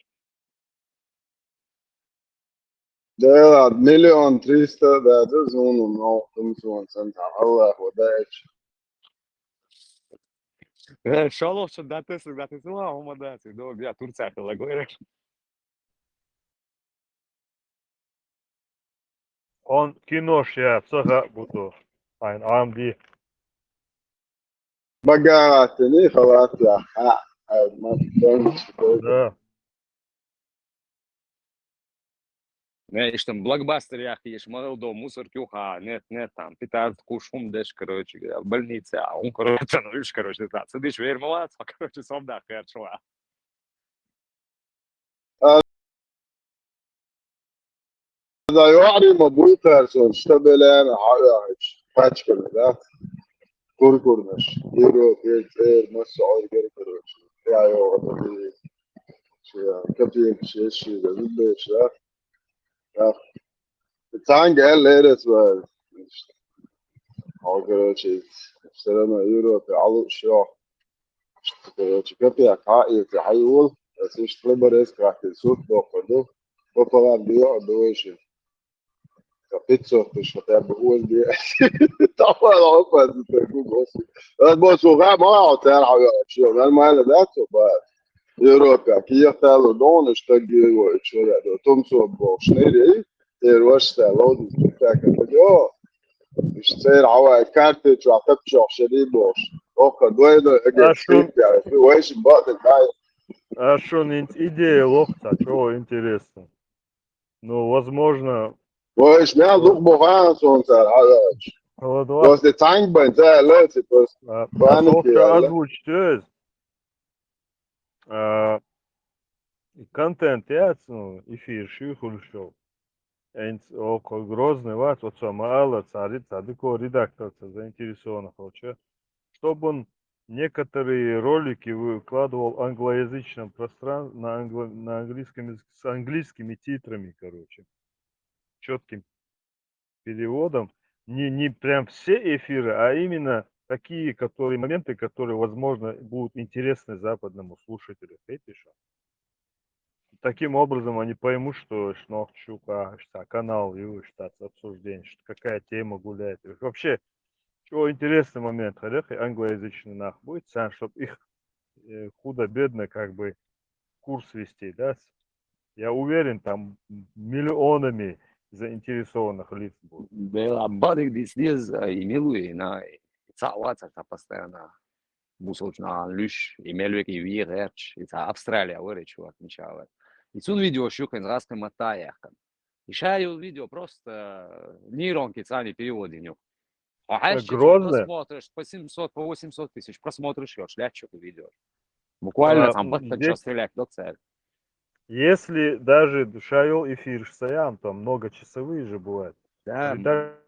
Дела, миллион триста даьлла зуна новкъа тумсона санна, Аллахо даьлча. Э, шолгӀачу датесиг, датесиг, ла, хӀума дац, и дог, я Турция хила гойра. Он кинош я, ца хаьа бу ту, хьайн Ӏамди. Багатини халат я, хьа, хьа, ма, тончи, Да. Не, иштта блокбастер яхкийша, ма хила до мусорка юха, нет, нет, там, питаться куш, хӀума деш, короче, больница, а он, короче, ну, видишь, короче, да, ца диш вер ма вац, короче, сом да, короче, ва. Аса йоӀарий ма буй кхаьрсон, стабелена хьаоьхуш, пачкана, да? Куркурнаш, Европе, цӀера, массо а гергара, я йоӀа, копейкаш, ешши, да, зубдеш, да? Да. Цхьаьнга аьлла, лерас вара. Хьо, короче, все равно Европе Ӏалуш йоху. Короче, капек хьаийца хьайвол, аса иштта хлеборезка хаттина сурт боккхур ду, пополам био а ду вайши. Ка пятьсот тысяч хотя бы уж де. Тахвала опа, ты гугоси. Ас бо су га ма хьо цара хьо, чё, нормально, да, цо, ба? Европе, киехтало дон, что гиво, чё, да, тумсо бо, шнери, э, вашта, лоди, так, это, Иштта церан хьавай карте чохь тапчохь шари бохуш. Охха дойдо, Аш шу- вайши бакъ дай. Аш шуна хӀинца идея лохца, чего интересно. Ну, возможно, Вайш мел дух бохана сон цара хьалач. Вот, вот. После цанг бан цара лоци, после А, паники а яла. Озвучить есть? А, контент яц, ну, эфир шуьйхуьлуш йолу. Эйнц оха Грозный вац, оцо ма ала, цари-, цадико редакторца заинтересованных волча, чтобы он некоторые ролики выкладывал в англоязычном пространстве, на англо-, на английском языке, с английскими титрами, короче, чётким переводом. Не, не прям все эфиры, а именно такие, которые, моменты, которые, возможно, будут интересны западному слушателю. Видишь? Таким образом, они поймут, что шнохчука, что канал, его считается обсуждение, что какая тема гуляет. И вообще, чего интересный момент, хорех, и англоязычный нах будет, сан, чтоб их э, худо-бедно как бы курс вести, да? С- Я уверен, там миллионами заинтересованных лиц будет. Бела бадик дис диз, а, и милуй, на, и цаъ вацар та постоянно. Бусулч на луш, и мелвек и ви герч, и ца Австралия варич вот, мичавар. И цун видео шукан, раскан матаях. И ша йол видео просто, э, нейронки цани переводиню. Хьо хьаьжча Грозная. Просмотраш по семьсот, по восемьсот тысяч просмотраш йош, лаьтташ шу видео. Буквально А, там м, баттан здесь час стрелять до цели. Если даже шайол эфир стоям, там многочасовые же бывают. Да, Редактор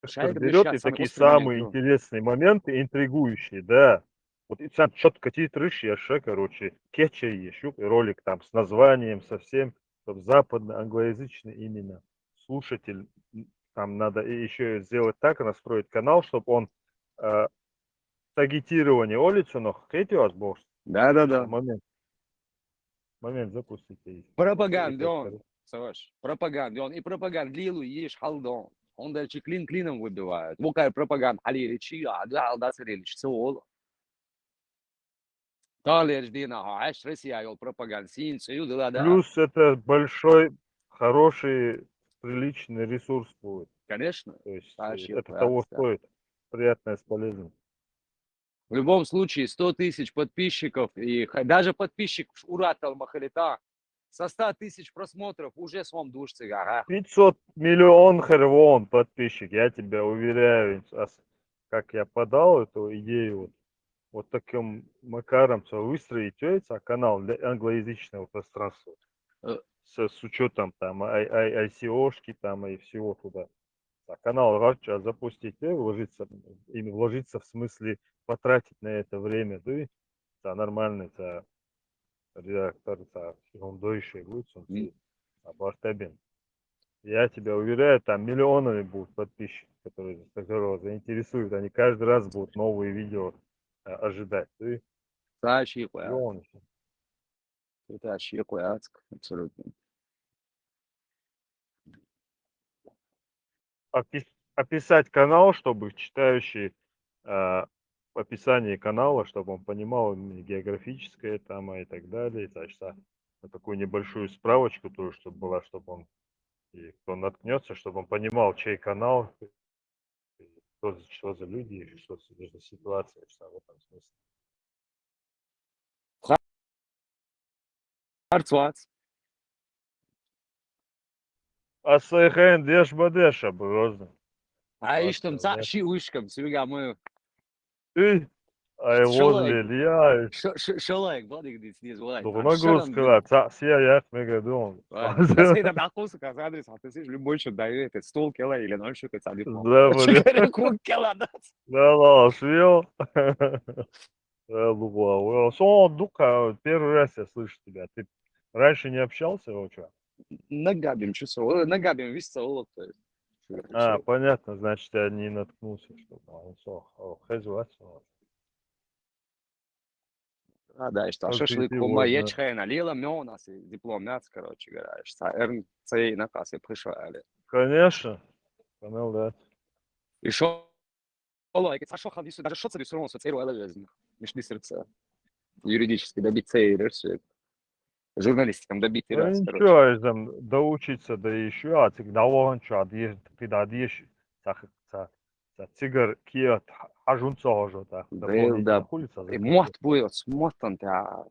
шайга берёт и мешать, самый такие острый самые момент, ну. Интересные моменты, интригующие, да. Вот и сам чётко титрыш, я ша, короче, кетча ещё ролик там с названием совсем, чтобы западно-англоязычный именно слушатель, м, там надо и ещё сделать так, настроить канал, чтобы он, э, с агитирования улицу, но хейт вас бог. Да, да, да. Момент. Момент запустите. Пропагандон. Саваш. Пропагандон. И пропаганда лилу еш халдон. Он дальше клин клином выбивают. Вукай пропаганда алири чи, а да, алда сарилич, цеол. Талер дина, а, аш Россия йол пропаганда син, цею дела, да. Плюс это большой, хороший, приличный ресурс будет. Конечно. То есть, Та э, ши это плац, того да. Стоит. Приятное с полезным. В любом случае, сто тысяч подписчиков и ха-, даже подписчик уратал махалита, со ста тысяч просмотров уже сом душ цигара. Пятьсот миллион хервон подписчик, я тебя уверяю, ас-, как я подал эту идею, вот, вот таким макаром, что выстроить, э, ца канал для англоязычного пространства. Э. С, с учетом там I, I, I C O-шки там и всего туда. Ца канал гъарча запустить, э, вложиться, именно вложиться в смысле потратить на это время, да, и ца нормальный, ца редактор, ца он дойший будет, он М. а бартабин. Я тебя уверяю, там миллионами будут подписчики, которые, которого заинтересуют. Они каждый раз будут новые видео э, ожидать. Да и Ца ши къвеяц. миллионы. Ца ши къвеяц, абсолютно. Опис-, описать канал, чтобы читающий э, в описании канала, чтобы он понимал именно географическое там и так далее, значит, а, на такую небольшую справочку тоже, чтобы была, чтобы он, и кто наткнется, чтобы он понимал, чей канал, и кто за, что за люди, и что за ситуация, что в этом смысле. Харц вац. Ас сайхан деш ба деш а бу гъозна. Ай, Вот, иштам, да. Ца ши уйшкам, суьга мы. Үй, ай, Шолай. Возле, я, Ш-, ш-, шолай, гладик дис, дис, валай. Дугъна груз кыла, ца сия як мега дон. Ай, да, сей да, да, кус, как адрес, а ты сидишь, любой что дает, это стол кела или ноль что-то, садик. Да, бля. Кук кела, да. Да, ла, швел. Да, лугуа. Уэ, со дука, первый раз я слышу тебя. Ты раньше не общался, о, чё? Нагабим, чё со, э, нагабим, вис со, оло, то есть. А, понятно, значит, я не наткнулся, что там. Со, о, хезуат, со. А, да, что, Как шашлык, ты хума, его я знаешь? чхайна, лила, мё у нас и диплом, мяц, короче говоря, что, эрн, цей на кассе пришла, али. Конечно. Канал, да. И шо, оло, я, Ца шо хан, если даже шо цари всё равно, со церу, ала везн. Мишни сердца. Юридически добить цей, все. Журналистикам добить и Ну, раз, короче. ничего, там доучиться, да еще, а ты да вон чё, а ты, ты да дишь, ца, ца, ца цигар киат, хажун цо хожо, та, Да, дополнительно да. хули ца И закрыть. мот будет, мот он, да,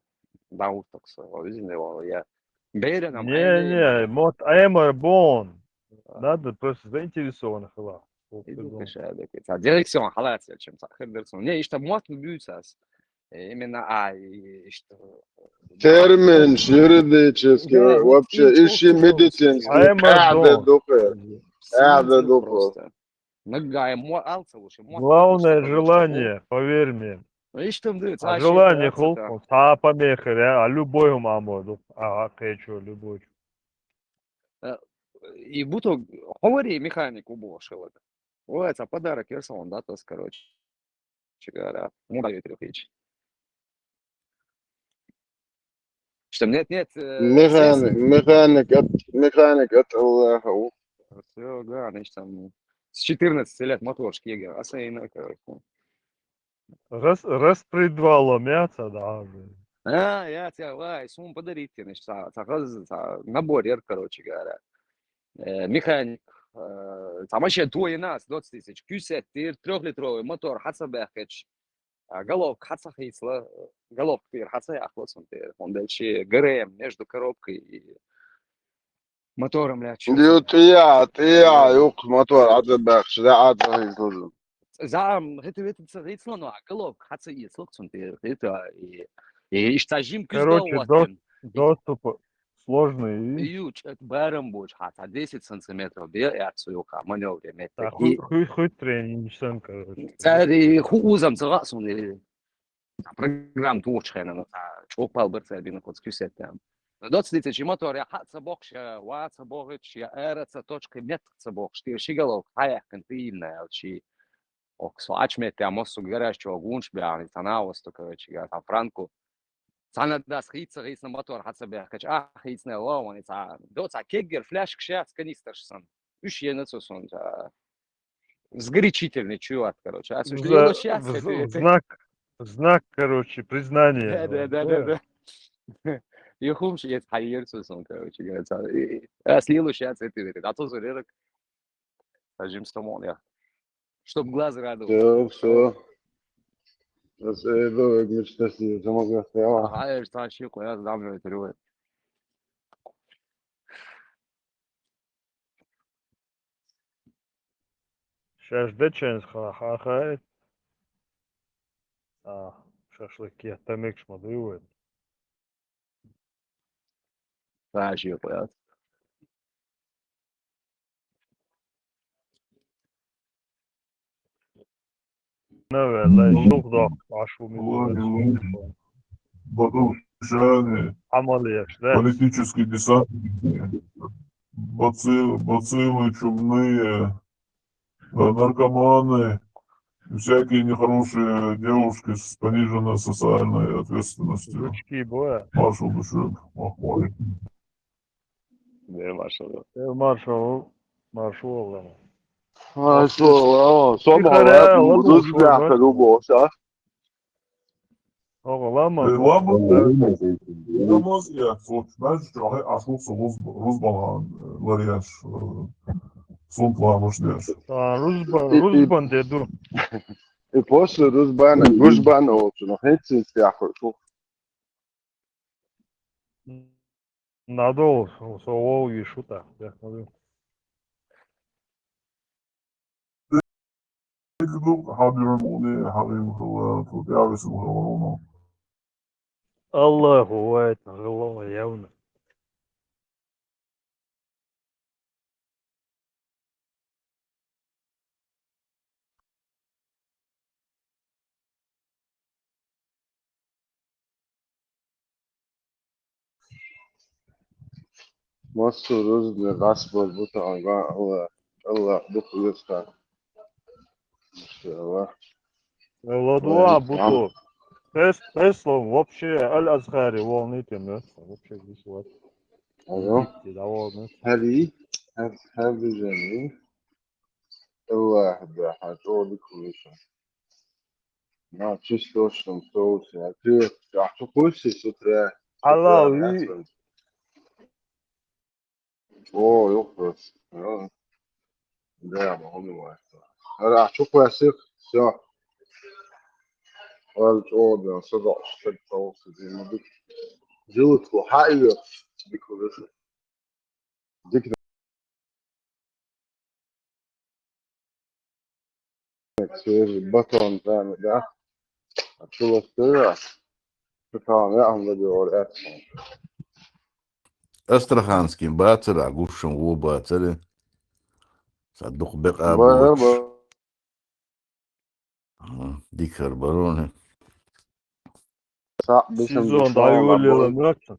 да, вот так, со, видишь, его, я. Бере нам, Не, не, мот эмер бон. А. Надо просто заинтересованных была. Вот И ты тут думал. ещё, да, а дирекцион халат, чем ца, хердерсон. Не, ишта мот бюцас. Именно, а, и, и что... Термин юридический, Да, вот вообще, и ищи просто медицинский. А эмер Каждый бон. духе. Каждый духе. Просто. Нагай, мо-, алца лучше, мот Главное лучше, желание, поверь мне. Ну, и что, да, А желание хол, та помехер, а любой ум амор, а, кечо, любой. И будто говори механику бошила. Ой, это подарок, я сам, да, то, короче. Чигара. Ну, да, Виктор Ильич. Что, нет, нет, э, Механик, механик, от, механик, от Аллаха. Все, да, значит, там с четырнадцати лет моторчик ЕГЭ, а сей на, короче. Раз, раз при два ломятся, да, блин. А, я тебя, вай, сум подарить, конечно, ца, ца, ца, ца, набор, ер, короче говоря. Э, механик, э, там вообще двое нас, двадцать тысяч, кюсет, тир, трехлитровый мотор, хацабехач, а, головка, хаца хейсла, головка, тир, хаца яхлоцун, тир, он дальше ГРМ между коробкой и мотором, бля, чё Дю за- тия, тия, юк мотор, ада бахш, да, ада излужу. За, м, это, это, это, это, ну, а головка, хаца и слокцун, тир, это, и, и, и штажим Короче, кюздо дос-, доступ сложный. И Ю, чё, барам буч, ха, та десять сантиметров, бе, я цуюка, манёвре, мете. та хуй, хуй, хуй тренинг, короче. Цари, ху узам, цага сун, программ туч хена, ну, та, чопал бер цари, бина коц кюсет там. Доц дите, чи мотор, я хаца бокш, я ваца богыч, я эра ца точка, мет ца бокш, ти шигалок, хаяк, кантильная, чи, оксо, ач мет, я мосу гараж, чё, гунч, бя, та на восту, короче, я, та франку. Цана дас хица, хица мотор, хаца бя, кач, а, хица не ломан, и ца, до ца кеггер, фляжка, сейчас канистр сан. Уж я на сон, ца. Сгорячительный чувак, короче. А, слушай, За-, лило щас, в з-, это, в это. Знак, в знак, короче, признания. Да, да, да, да, да. И хумш, есть хайер, сон, короче, говорит, ца. И, и, а, слило щас, это, это. А то за рынок. Сажим стамон, я. Чтоб глаз радовал. Все, все. Сейчас я иду, мечта себе, замогла стояла. Ага, я же там щеку, я сдам, говорит, рюет. Шаьш деченца ха-, ха-, хай. А, шашлык я, тамекш ма дуй вай. Ваьши къояц. Навелла, шух дох, ашу ми. Бату шани. Амалияш, да? Политический десант. Бацил-, бациллы чумные. Да, наркоманы, всякие нехорошие девушки с пониженной социальной ответственностью. Жучки боя. Маршал души. Махмой. Не, маршал. Э, маршал, маршал, да. Маршал, а, сама Тихо, говорит, ладно, ну, ладно, ребята, ладно. Любовь, а? Оха, ламаз. Э, ламаз, да. Ламаз, я, соц, знаешь, что, а, а что, что, руз-, рузбан, э, ларияш, э, сунт ламаз, да. А, рузбан, рузбан деду. И после рузбана, рузбана, вот, ну, хецин стяху, что. Надолго, со вол вишута, я смотрю. Ду хьадуьйр муъни хьалим хилла, ту тӀаьхьа висина хилла вуно. Аллаху вайтна хилла явна. Массо рузбан гӀасбар бутан га Алла, Алла дукха вирста. Иншалла. Алла дуа буту. Пес, пес лом вообще Аль-Азхари волны тем, да? Вообще здесь вот. Алло. Давай, ну. Хари, хар, хар бижани. Аллах, да, хьан чӀогӀа дика хуьлуш. На, чисто, что соус, а ты, а ты кушай с утра? Аллах, с утра, и- мясо. О, ёпрст. А. Да, могу думать. Ара, а чё классик? Всё. Ара, чё, да, сразу, что соус, ты, ну, ты. Дело твоё, хай, дика хуьлуш. Дика. Свежий батон, да, да. А чё у вас, да? Что там, я вам говорю, это. Астраханский бацара, гушшан ву бацара. Са дукха бекъа ба, боцуш. Ба. Ага, дикар бароне. Са бисам сезон дӀайолаелла муракца.